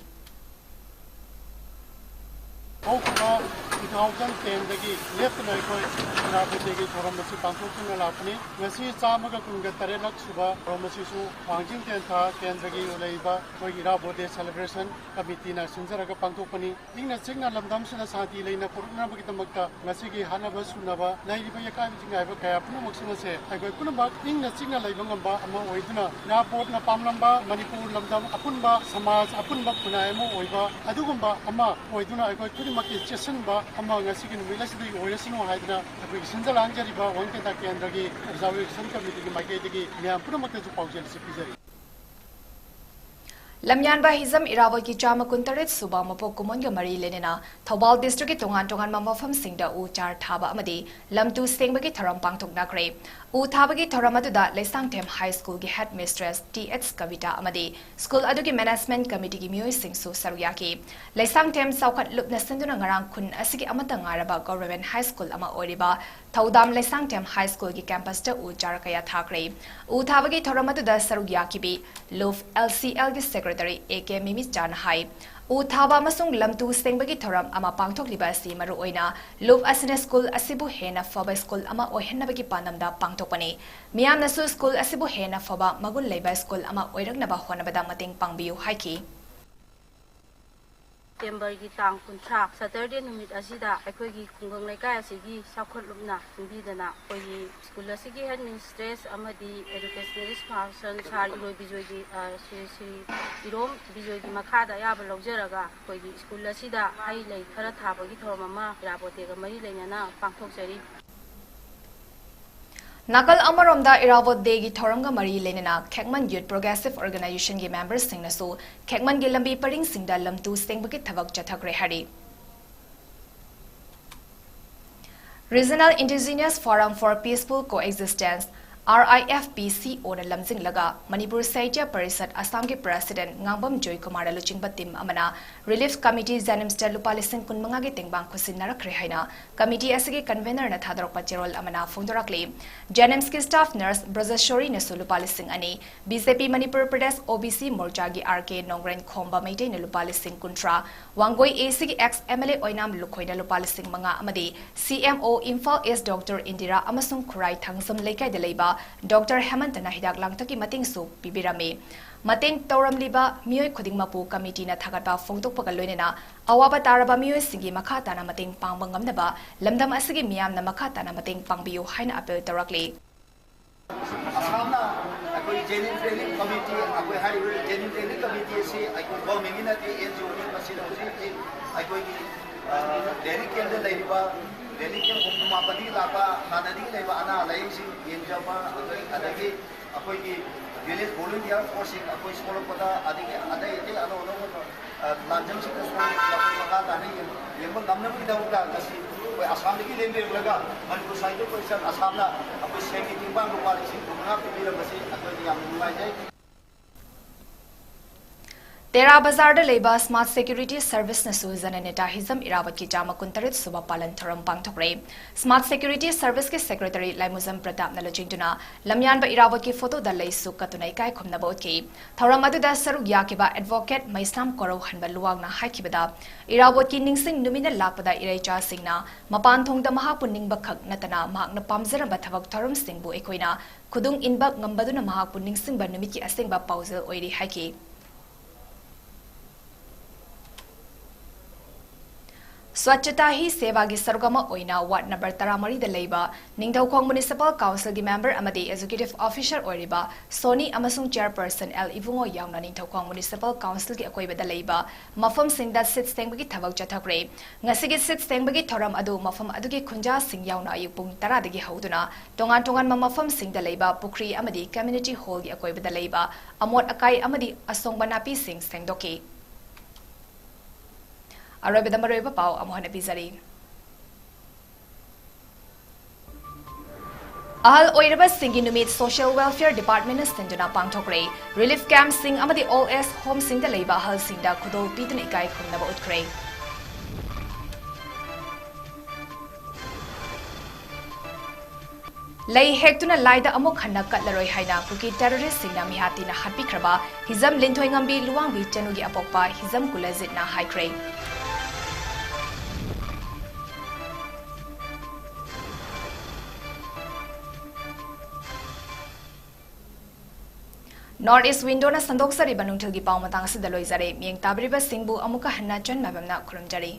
ꯍꯧꯈꯤꯕ two thousand tenꯗꯒꯤ ꯂꯦꯞꯇꯅ ꯑꯩꯈꯣꯏ ꯏꯔꯥꯕꯣꯠ Dayꯒꯤ ꯊꯧꯔꯝ ꯑꯁꯤ ꯄꯥꯡꯊꯣꯛꯇꯨꯅ ꯂꯥꯛꯄꯅꯤ꯫ ꯉꯁꯤ ꯆꯥꯝꯃꯒ ꯀꯨꯟꯒ ꯇꯔꯦꯠꯂꯛ ꯁꯨꯕ ꯊꯧꯔꯝ ꯑꯁꯤꯁꯨ ꯋꯥꯡꯖꯤꯡ ꯇꯦꯟꯊꯥ ꯀꯦꯟꯗ꯭ꯔꯒꯤ ꯂꯩꯔꯤꯕ ꯑꯩꯈꯣꯏꯒꯤ ꯏꯔꯥꯕꯣꯠ Day Celebration Committeeꯅ ꯁꯤꯟꯖꯔꯒ ꯄꯥꯡꯊꯣꯛꯄꯅꯤ꯫ ꯏꯪꯅ ꯆꯤꯛꯅ ꯂꯝꯗꯝꯁꯤꯗ ꯁꯥꯟꯇꯤ ꯂꯩꯅ ꯄꯨꯔꯛꯅꯕꯒꯤꯗꯃꯛꯇ ꯉꯁꯤꯒꯤ ꯍꯥꯠꯅꯕ ꯁꯨꯅꯕ ꯂꯩꯔꯤꯕ ꯑꯀꯥꯏꯕ ꯊꯤꯡꯒꯥꯏꯕ ꯀꯌꯥ ꯄꯨꯝꯅꯃꯛꯁꯤꯡ ꯑꯁꯦ ꯑꯩꯈꯣꯏ ꯄꯨꯝꯅꯃꯛ ꯏꯪꯅ ꯆꯤꯛꯅ ꯂꯩꯕ ꯉꯝꯕ ꯑꯃ ꯑꯣꯏꯗꯨꯅ ꯏꯔꯥꯕꯣꯠꯅ ꯄꯥꯝꯂꯝꯕ ꯃꯅꯤꯄꯨꯔ ꯂꯝꯗꯝ ꯑꯄꯨꯟꯕ ꯁꯃꯥꯖ ꯑꯄꯨꯟꯕ ꯈꯨꯟꯅꯥꯏ ꯑꯃ ꯑꯣꯏꯕ ꯑꯗꯨꯒꯨꯝꯕ ꯑꯃ ꯑꯣꯏꯗꯨꯅ ꯑꯩꯈꯣꯏ ꯈꯨꯗꯤꯡꯃꯛꯀꯤ ꯆꯦꯠꯁꯤꯟꯕ ꯑꯃ ꯉꯁꯤꯒꯤ ꯅꯨꯃꯤꯠ ꯑꯁꯤꯗꯒꯤ ꯑꯣꯏꯔꯁꯅꯨ ꯍꯥꯏꯗꯨꯅ ꯑꯩꯈꯣꯏꯒꯤ ꯁꯤꯟꯖ ꯂꯥꯡꯖꯔꯤꯕ ꯋꯥꯡꯖꯤꯡ ꯇꯦꯟꯊꯥ ꯀꯦꯟꯗ꯭ꯔꯒꯤ Observation Committeeꯒꯤ ꯃꯥꯏꯀꯩꯗꯒꯤ ꯃꯌꯥꯝ ꯄꯨꯝꯅꯃꯛꯇꯁꯨ ꯄꯥꯎꯖꯦꯜ ꯑꯁꯤ ꯄꯤꯖꯔꯤ꯫ ꯂꯝꯌꯥꯟꯕ ꯍꯤꯖꯝ ꯏꯔꯥꯕꯣꯠꯀꯤ ꯆꯥꯝꯃ ꯀꯨꯟꯇꯔꯦꯠ ꯁꯨꯕ ꯃꯄꯣꯛ ꯀꯨꯝꯑꯣꯟꯒ ꯃꯔꯤ ꯂꯩꯅꯅ ꯊꯧꯕꯥꯜ districtꯀꯤ ꯇꯣꯉꯥꯟ ꯇꯣꯉꯥꯟꯕ ꯃꯐꯝꯁꯤꯡꯗ ꯎ ꯆꯥꯔ ꯊꯥꯕ ꯑꯃꯗꯤ ꯂꯝ ꯇꯨ ꯁꯦꯡꯕꯒꯤ ꯊꯧꯔꯝ ꯄꯥꯡꯊꯣꯛꯅꯈ꯭ꯔꯦ꯫ ꯎ ꯊꯥꯕꯒꯤ ꯊꯧꯔꯝ ꯑꯗꯨꯗ Leishangthem High Schoolꯒꯤ Headmistress T H ꯀꯕꯤꯇꯥ ꯑꯃꯗꯤ school ꯑꯗꯨꯒꯤ Management Committeeꯒꯤ ꯃꯤꯑꯣꯏꯁꯤꯡꯁꯨ ꯁꯔꯨꯛ ꯌꯥꯈꯤ꯫ ꯂꯩꯁꯥꯡꯊꯦꯝ ꯆꯥꯎꯈꯠ ꯂꯨꯞꯅ ꯁꯤꯟꯗꯨꯅ ꯉꯔꯥꯡ ꯈꯨꯟ ꯑꯁꯤꯒꯤ ꯑꯃꯠꯇ ꯉꯥꯏꯔꯕ Government High School ꯑꯃ ꯑꯣꯏꯔꯤꯕ ꯊꯧꯗꯥꯝ ꯂꯩꯁꯥꯡꯊꯦꯝ High Schoolꯒꯤ campusꯇ ꯎ ꯆꯥꯔ ꯀꯌꯥ ꯊꯥꯈ꯭ꯔꯦ꯫ ꯎ ꯊꯥꯕꯒꯤ ꯊꯧꯔꯝ ꯑꯗꯨꯗ ꯁꯔꯨꯛ ꯌꯥꯈꯤꯕꯤ ꯂꯨꯞ L C Lꯒꯤ Secretary A K ꯃꯤꯃꯤꯆꯥꯅ ꯍꯥꯏ, ꯎ ꯊꯥꯕ ꯑꯃꯁꯨꯡ ꯂꯝꯇꯨ ꯁꯦꯡꯕꯒꯤ ꯊꯧꯔꯝ ꯑꯃ ꯄꯥꯡꯊꯣꯛꯂꯤꯕ ꯑꯁꯤ ꯃꯔꯨꯑꯣꯏꯅ ꯂꯨꯞ ꯑꯁꯤꯅ ꯁ꯭ꯀꯨꯜ ꯑꯁꯤꯕꯨ ꯍꯦꯟꯅ ꯐꯕ ꯁ꯭ꯀꯨꯜ ꯑꯃ ꯑꯣꯏꯍꯟꯅꯕꯒꯤ ꯄꯥꯟꯗꯝꯗ ꯄꯥꯡꯊꯣꯛꯄꯅꯤ꯫ ꯃꯤꯌꯥꯝꯅꯁꯨ ꯁ꯭ꯀꯨꯜ ꯑꯁꯤꯕꯨ ꯍꯦꯟꯅ ꯐꯕ ꯃꯒꯨꯟ ꯂꯩꯕ ꯁ꯭ꯀꯨꯜ ꯑꯃ ꯑꯣꯏꯔꯛꯅꯕ ꯍꯣꯠꯅꯕꯗ ꯃꯇꯦꯡ ꯄꯥꯡꯕꯤꯌꯨ ꯍꯥꯏꯈꯤ꯫ ꯁꯦꯞꯇꯦꯝꯕꯔꯒꯤ ꯇꯥꯡ ꯀꯨꯟꯊ꯭ꯔꯥ, ꯁꯇꯔꯗꯦ ꯅꯨꯃꯤꯠ ꯑꯁꯤꯗ ꯑꯩꯈꯣꯏꯒꯤ ꯈꯨꯡꯒꯪ ꯂꯩꯀꯥꯏ ꯑꯁꯤꯒꯤ ꯆꯥꯎꯈꯠꯂꯨꯞꯅ ꯁꯤꯟꯕꯤꯗꯅ ꯑꯩꯈꯣꯏꯒꯤ ꯁ꯭ꯀꯨꯜ ꯑꯁꯤꯒꯤ ꯍꯦꯗ ꯃꯤꯁꯇ꯭ꯔꯦꯁ ꯑꯃꯗꯤ ꯑꯦꯗꯨꯀꯦꯁꯅꯦꯂꯤꯁ ꯄꯥꯔꯁꯟ ꯁꯥꯔ ꯏꯔꯣꯏ ꯕꯤꯖꯣꯏꯒꯤ, ꯑ, ꯁ꯭ꯔꯤ, ꯁ꯭ꯔꯤ ꯏꯔꯣꯝ ꯕꯤꯖꯣꯏꯒꯤ ꯃꯈꯥꯗ ꯑꯌꯥꯕ ꯂꯧꯖꯔꯒ ꯑꯩꯈꯣꯏꯒꯤ ꯁ꯭ꯀꯨꯜ ꯑꯁꯤꯗ ꯍꯩ ꯂꯩ ꯈꯔ ꯊꯥꯕꯒꯤ ꯊꯧꯔꯝ ꯑꯃ ꯏꯔꯥꯕꯣꯠ ꯗꯦꯒ ꯃꯔꯤ ꯂꯩꯅꯅ ꯄꯥꯡꯊꯣꯛꯆꯔꯤ꯫ ꯅꯥꯀꯜ ꯑꯃꯔꯣꯝꯗ ꯏꯔꯥꯕꯣꯠ ꯗꯦꯒꯤ ꯊꯧꯔꯝꯒ ꯃꯔꯤ ꯂꯩꯅꯅ ꯈꯦꯛꯃꯟ ꯌꯨꯠ ꯄ꯭ꯔꯣꯒ꯭ꯔꯦꯁꯤꯚ ꯑꯣꯔꯒꯅꯥꯏꯖꯦꯁꯟꯒꯤ ꯃꯦꯝꯕꯔꯁꯤꯡꯅꯁꯨ ꯈꯦꯛꯃꯟꯒꯤ ꯂꯝꯕꯤ ꯄꯔꯤꯡꯁꯤꯡꯗ ꯂꯝꯇꯨ ꯁꯦꯡꯕꯒꯤ ꯊꯕꯛ ꯆꯠꯊꯈ꯭ꯔꯦ ꯍꯥꯏꯔꯤ꯫ Regional Indigenous Forum for Peaceful Coexistence, R I F P C O ꯅ ꯂꯝꯖꯤꯡꯂꯒ ꯃꯅꯤꯄꯨꯔ ꯁꯥꯍꯤꯇ꯭ꯌ ꯄꯔꯤꯁꯠ ꯑꯁꯥꯝꯒꯤ ꯄ꯭ꯔꯦꯁꯤꯗꯦꯟꯠ ꯉꯥꯡꯕꯝ ꯖꯣꯏꯀꯨꯃꯥꯔꯅ ꯂꯨꯆꯤꯡꯕ ꯇꯤꯝ ꯑꯃꯅ ꯔꯤꯂꯤꯐ ꯀꯃꯤꯇꯤ ꯖꯦꯅꯤꯝꯁꯇ ꯂꯨꯄꯥ ꯂꯤꯁꯤꯡ ꯀꯨꯟꯃꯉꯥꯒꯤ ꯇꯦꯡꯕꯥꯡ ꯈꯨꯠꯁꯤꯟꯅꯔꯛꯈ꯭ꯔꯦ ꯍꯥꯏꯅ ꯀꯃꯤꯇꯤ ꯑꯁꯤꯒꯤ ꯀꯟꯚꯦꯅꯔꯅ ꯊꯥꯗꯣꯔꯛꯄ ꯆꯦꯔꯣꯜ ꯑꯃꯅ ꯐꯣꯡꯗꯣꯔꯛꯂꯤ꯫ ꯖꯦꯅꯤꯝꯁꯀꯤ ꯁ꯭ꯇꯥꯐ ꯅꯔꯁ ꯕ꯭ꯔꯖꯁꯣꯔꯤꯅꯁꯨ ꯂꯨꯄꯥ ꯂꯤꯁꯤꯡ ꯑꯅꯤ, ꯕꯤ ꯖꯦ ꯄꯤ ꯃꯅꯤꯄꯨꯔ ꯄ꯭ꯔꯗꯦꯁ ꯑꯣ ꯕꯤ ꯁꯤ ꯃꯣꯔꯆꯥꯒꯤ ꯑꯥꯔ ꯀꯦ ꯅꯣꯡꯒ꯭ꯔꯦꯟ ꯈꯣꯝꯕ ꯃꯩꯇꯩꯅ ꯂꯨꯄꯥ ꯂꯤꯁꯤꯡ ꯀꯨꯟꯊ꯭ꯔꯥ, ꯋꯥꯡꯒꯣꯏ ꯑꯦ ꯁꯤꯒꯤ ꯑꯦꯛꯁ ꯑꯦꯝ ꯑꯦꯜ ꯑꯦ ꯑꯣꯏꯅꯥꯝ ꯂꯨꯈꯣꯏꯅ ꯂꯨꯄꯥ ꯂꯤꯁꯤꯡ ꯃꯉꯥ ꯑꯃꯗꯤ ꯁꯤ ꯑꯦꯝ ꯑꯣ ꯏꯝꯐꯥꯜ ꯏꯁ ꯗꯣꯛꯇꯔ ꯏꯟꯗꯤꯔꯥ ꯑꯃꯁꯨꯡ ꯈꯨꯔꯥꯏ ꯊꯥꯡꯖꯝ ꯂꯩꯀꯥꯏꯗ ꯂꯩꯕ ꯗꯣꯛꯇꯔ ꯍꯦꯃꯟꯇꯅ ꯍꯤꯗꯥꯛ ꯂꯥꯡꯊꯛꯀꯤ ꯃꯇꯦꯡꯁꯨ ꯄꯤꯕꯤꯔꯝꯃꯤ꯫ ꯃꯇꯦꯡ ꯇꯧꯔꯝꯂꯤꯕ ꯃꯤꯑꯣꯏ ꯈꯨꯗꯤꯡꯃꯛꯄꯨ ꯀꯃꯤꯇꯤꯅ ꯊꯥꯒꯠꯄ ꯐꯣꯡꯗꯣꯛꯄꯒ ꯂꯣꯏꯅꯅ ꯑꯋꯥꯕ ꯇꯥꯔꯕ ꯃꯤꯑꯣꯏꯁꯤꯡꯒꯤ ꯃꯈꯥ ꯇꯥꯅ ꯃꯇꯦꯡ ꯄꯥꯡꯕ ꯉꯝꯅꯕ ꯂꯝꯗꯝ ꯑꯁꯤꯒꯤ ꯃꯤꯌꯥꯝꯅ ꯃꯈꯥ ꯇꯥꯅ ꯃꯇꯦꯡ ꯄꯥꯡꯕꯤꯌꯨ ꯍꯥꯏꯅ ꯑꯄꯤꯜ ꯇꯧꯔꯛꯂꯤ꯫ ꯑꯁꯥꯝꯅ ꯑꯩꯈꯣꯏ ꯖꯦꯅꯤꯝꯁ ꯔꯤꯂꯤꯐ ꯀꯃꯤꯇꯤ, ꯑꯩꯈꯣꯏ ꯍꯥꯏꯔꯤꯕ ꯖꯦꯅꯤꯝꯁ ꯔꯤꯂꯤꯐ ꯀꯃꯤꯇꯤ ꯑꯁꯤ ꯑꯩꯈꯣꯏ ꯒꯣꯔꯃꯦꯟꯒꯤ ꯅꯠꯇꯦ, ꯑꯦꯟ ꯖꯤ ꯑꯣꯅꯤ꯫ ꯃꯁꯤꯗ ꯍꯧꯖꯤꯛ ꯍꯧꯖꯤꯛ ꯑꯩꯈꯣꯏꯒꯤ, ꯑ, ꯔꯦꯂꯤꯐ ꯀꯦꯝꯞꯇ ꯂꯩꯔꯤꯕ, ꯔꯦꯂꯤꯐ ꯀꯦꯝꯞ ꯍꯨꯝꯐꯨ ꯃꯥꯄꯟꯗꯒꯤ ꯂꯥꯛꯄ, ꯍꯥꯟꯅꯗꯒꯤ ꯂꯩꯕ ꯑꯅꯥ ꯂꯥꯏꯌꯦꯡꯁꯤꯡ ꯌꯦꯡꯖꯕ, ꯑꯗꯒꯤ, ꯑꯗꯒꯤ ꯑꯩꯈꯣꯏꯒꯤ ꯚꯤꯂꯦꯖ ꯚꯣꯂꯨꯟꯇꯤꯌꯔ ꯐꯣꯔꯁꯁꯤꯡ ꯑꯩꯈꯣꯏ ꯁꯣꯛꯂꯛꯄꯗ, ꯑꯗꯒꯤ ꯑꯇꯩ ꯑꯇꯩ ꯑꯅꯧ ꯑꯅꯧꯕ, ꯑ, ꯂꯥꯟꯖꯝꯁꯤꯡꯗ ꯁꯣꯛꯂꯛꯄ ꯃꯈꯥ ꯇꯥꯅ ꯌꯦꯡ-, ꯌꯦꯡꯕ ꯉꯝꯅꯕꯒꯤꯗꯃꯛꯇ ꯉꯁꯤ ꯑꯩꯈꯣꯏ ꯑꯁꯥꯝꯗꯒꯤ ꯂꯦꯡꯕꯤꯔꯛꯂꯒ ꯃꯅꯤꯄꯨꯔ ꯁꯥꯍꯤꯇ꯭ꯌ ꯄꯔꯤꯁꯠ ꯑꯁꯥꯝꯅ ꯑꯩꯈꯣꯏ ꯁꯦꯟꯒꯤ ꯇꯦꯡꯕꯥꯡ ꯂꯨꯄꯥ ꯂꯤꯁꯤꯡ ꯀꯨꯟꯃꯉꯥ ꯄꯤꯕꯤꯔꯝꯕꯁꯤ ꯑꯩꯈꯣꯏꯅ ꯌꯥꯝꯅ ꯅꯨꯡꯉꯥꯏꯖꯩ꯫ ꯇꯦꯔꯥ ꯕꯖꯥꯔꯗ ꯂꯩꯕ Smart Security Service ꯅꯁꯨ Jananeta ꯍꯤꯖꯝ ꯏꯔꯥꯕꯣꯠꯀꯤ ꯆꯥꯝꯃ ꯀꯨꯟꯇꯔꯦꯠ ꯁꯨꯕ ꯄꯥꯂꯟ ꯊꯧꯔꯝ ꯄꯥꯡꯊꯣꯛꯈ꯭ꯔꯦ꯫ Smart Security Service ꯀꯤ Secretary ꯂꯥꯏꯃꯨꯖꯝ ꯄ꯭ꯔꯇꯥꯞꯅ ꯂꯨꯆꯤꯡꯗꯨꯅ ꯂꯝꯌꯥꯟꯕ ꯏꯔꯥꯕꯣꯠꯀꯤ photo ꯗ ꯂꯩꯁꯨ ꯀꯠꯇꯨꯅ ꯏꯀꯥꯏ ꯈꯨꯝꯅꯕ ꯎꯠꯈꯤ꯫ ꯊꯧꯔꯝ ꯑꯗꯨꯗ ꯁꯔꯨꯛ ꯌꯥꯈꯤꯕ Advocate ꯃꯩꯁꯅꯥꯝ ꯀꯣꯔꯧꯍꯟꯕ ꯂꯨꯋꯥꯡꯅ ꯍꯥꯏꯈꯤꯕꯗ, ꯏꯔꯥꯕꯣꯠꯀꯤ ꯅꯤꯡꯁꯤꯡ ꯅꯨꯃꯤꯠꯅ ꯂꯥꯛꯄꯗ ꯏꯔꯩꯆꯥꯁꯤꯡꯅ ꯃꯄꯥꯟ ꯊꯣꯡꯗ ꯃꯍꯥꯛꯄꯨ ꯅꯤꯡꯕ ꯈꯛ ꯅꯠꯇꯅ ꯃꯍꯥꯛꯅ ꯄꯥꯝꯖꯔꯝꯕ ꯊꯕꯛ ꯊꯧꯔꯝꯁꯤꯡꯕꯨ ꯑꯩꯈꯣꯏꯅ ꯈꯨꯗꯨꯡ ꯏꯟꯕ ꯉꯝꯕꯗꯨꯅ ꯃꯍꯥꯛꯄꯨ ꯅꯤꯡꯁꯤꯡꯕ ꯅꯨꯃꯤꯠꯀꯤ ꯑꯁꯦꯡꯕ ꯄꯥꯎꯖꯦꯜ ꯑꯣꯏꯔꯤ ꯍꯥꯏꯈꯤ꯫ Swachhata Hi Seva ꯒꯤ ꯁꯔꯨꯛ ꯑꯃ ꯑꯣꯏꯅ ward number ꯇꯔꯥꯃꯔꯤꯗ ꯂꯩꯕ ꯅꯤꯡꯊꯧꯈꯣꯡ Municipal Council ꯒꯤ member ꯑꯃꯗꯤ Executive Officer ꯑꯣꯏꯔꯤꯕ ꯁꯣꯅꯤ ꯑꯃꯁꯨꯡ Chairperson ꯑꯦꯜ ꯏꯕꯨꯡꯉꯣ ꯌꯥꯎꯅ ꯅꯤꯡꯊꯧꯈꯣꯡ Municipal Council ꯒꯤ ꯑꯀꯣꯏꯕꯗ ꯂꯩꯕ ꯃꯐꯝꯁꯤꯡꯗ ꯁꯤꯠ ꯁꯦꯡꯕꯒꯤ ꯊꯕꯛ ꯆꯠꯊꯈ꯭ꯔꯦ꯫ ꯉꯁꯤꯒꯤ ꯁꯤꯠ ꯁꯦꯡꯕꯒꯤ ꯊꯧꯔꯝ ꯑꯗꯨ ꯃꯐꯝ ꯑꯗꯨꯒꯤ ꯈꯨꯟꯖꯥꯁꯤꯡ ꯌꯥꯎꯅ ꯑꯌꯨꯛ ꯄꯨꯡ ꯇꯔꯥꯗꯒꯤ ꯍꯧꯗꯨꯅ ꯇꯣꯉꯥꯟ ꯇꯣꯉꯥꯟꯕ ꯃꯐꯝꯁꯤꯡꯗ ꯂꯩꯕ ꯄꯨꯈ꯭ꯔꯤ ꯑꯃꯗꯤ community hall ꯒꯤ ꯑꯀꯣꯏꯕꯗ ꯂꯩꯕ ꯑꯃꯣꯠ ꯑꯀꯥꯏ ꯑꯃꯗꯤ ꯑꯁꯣꯡꯕ ꯅꯥꯄꯤꯁꯤꯡ ꯁꯦꯡꯗꯣꯛꯈꯤ꯫ ꯑꯔꯣꯏꯕꯗ ꯃꯔꯨꯑꯣꯏꯕ ꯄꯥꯎ ꯑꯃꯨꯛ ꯍꯟꯅ ꯄꯤꯖꯔꯤ꯫ ꯑꯍꯜ ꯑꯣꯏꯔꯕꯁꯤꯡꯒꯤ ꯅꯨꯃꯤꯠ Social Welfare Department ꯅ ꯁꯤꯟꯗꯨꯅ ꯄꯥꯡꯊꯣꯛꯈ꯭ꯔꯦ꯫ Relief camp ꯁꯤꯡ ꯑꯃꯗꯤ old age home ꯁꯤꯡꯗ ꯂꯩꯕ ꯑꯍꯜꯁꯤꯡꯗ ꯈꯨꯗꯣꯜ ꯄꯤꯗꯨꯅ ꯏꯀꯥꯏ ꯈꯨꯝꯅꯕ ꯎꯠꯈ꯭ꯔꯦ꯫ ꯂꯩ ꯍꯦꯛꯇꯨꯅ ꯂꯥꯏꯗ ꯑꯃꯨꯛ ꯍꯟꯅ ꯀꯠꯂꯔꯣꯏ ꯍꯥꯏꯅ ꯀꯨꯀꯤ terrorist ꯁꯤꯡꯅ ꯃꯤꯍꯥꯠꯇꯤꯅ ꯍꯥꯠꯄꯤꯈ꯭ꯔꯕ ꯍꯤꯖꯝ ꯂꯤꯟꯊꯣꯏꯉꯝꯕꯤ ꯂꯨꯋꯥꯡꯕꯤ ꯆꯅꯨꯒꯤ ꯑꯄꯣꯛꯄ ꯍꯤꯖꯝ ꯀꯨꯂꯖꯤꯠꯅ ꯍꯥꯏꯈ꯭ꯔꯦ꯫ North East Window ꯅ ꯁꯟꯗꯣꯛꯆꯔꯤꯕ ꯅꯨꯡꯊꯤꯜꯒꯤ ꯄꯥꯎ ꯃꯇꯥꯡ ꯑꯁꯤꯗ ꯂꯣꯏꯖꯔꯦ꯫ ꯃꯤꯠꯌꯦꯡ ꯇꯥꯕꯤꯔꯤꯕꯁꯤꯡꯕꯨ ꯑꯃꯨꯛꯀ ꯍꯟꯅ ꯆꯟ ꯃꯥꯏꯕꯝꯅ ꯈꯨꯔꯨꯝꯖꯔꯤ꯫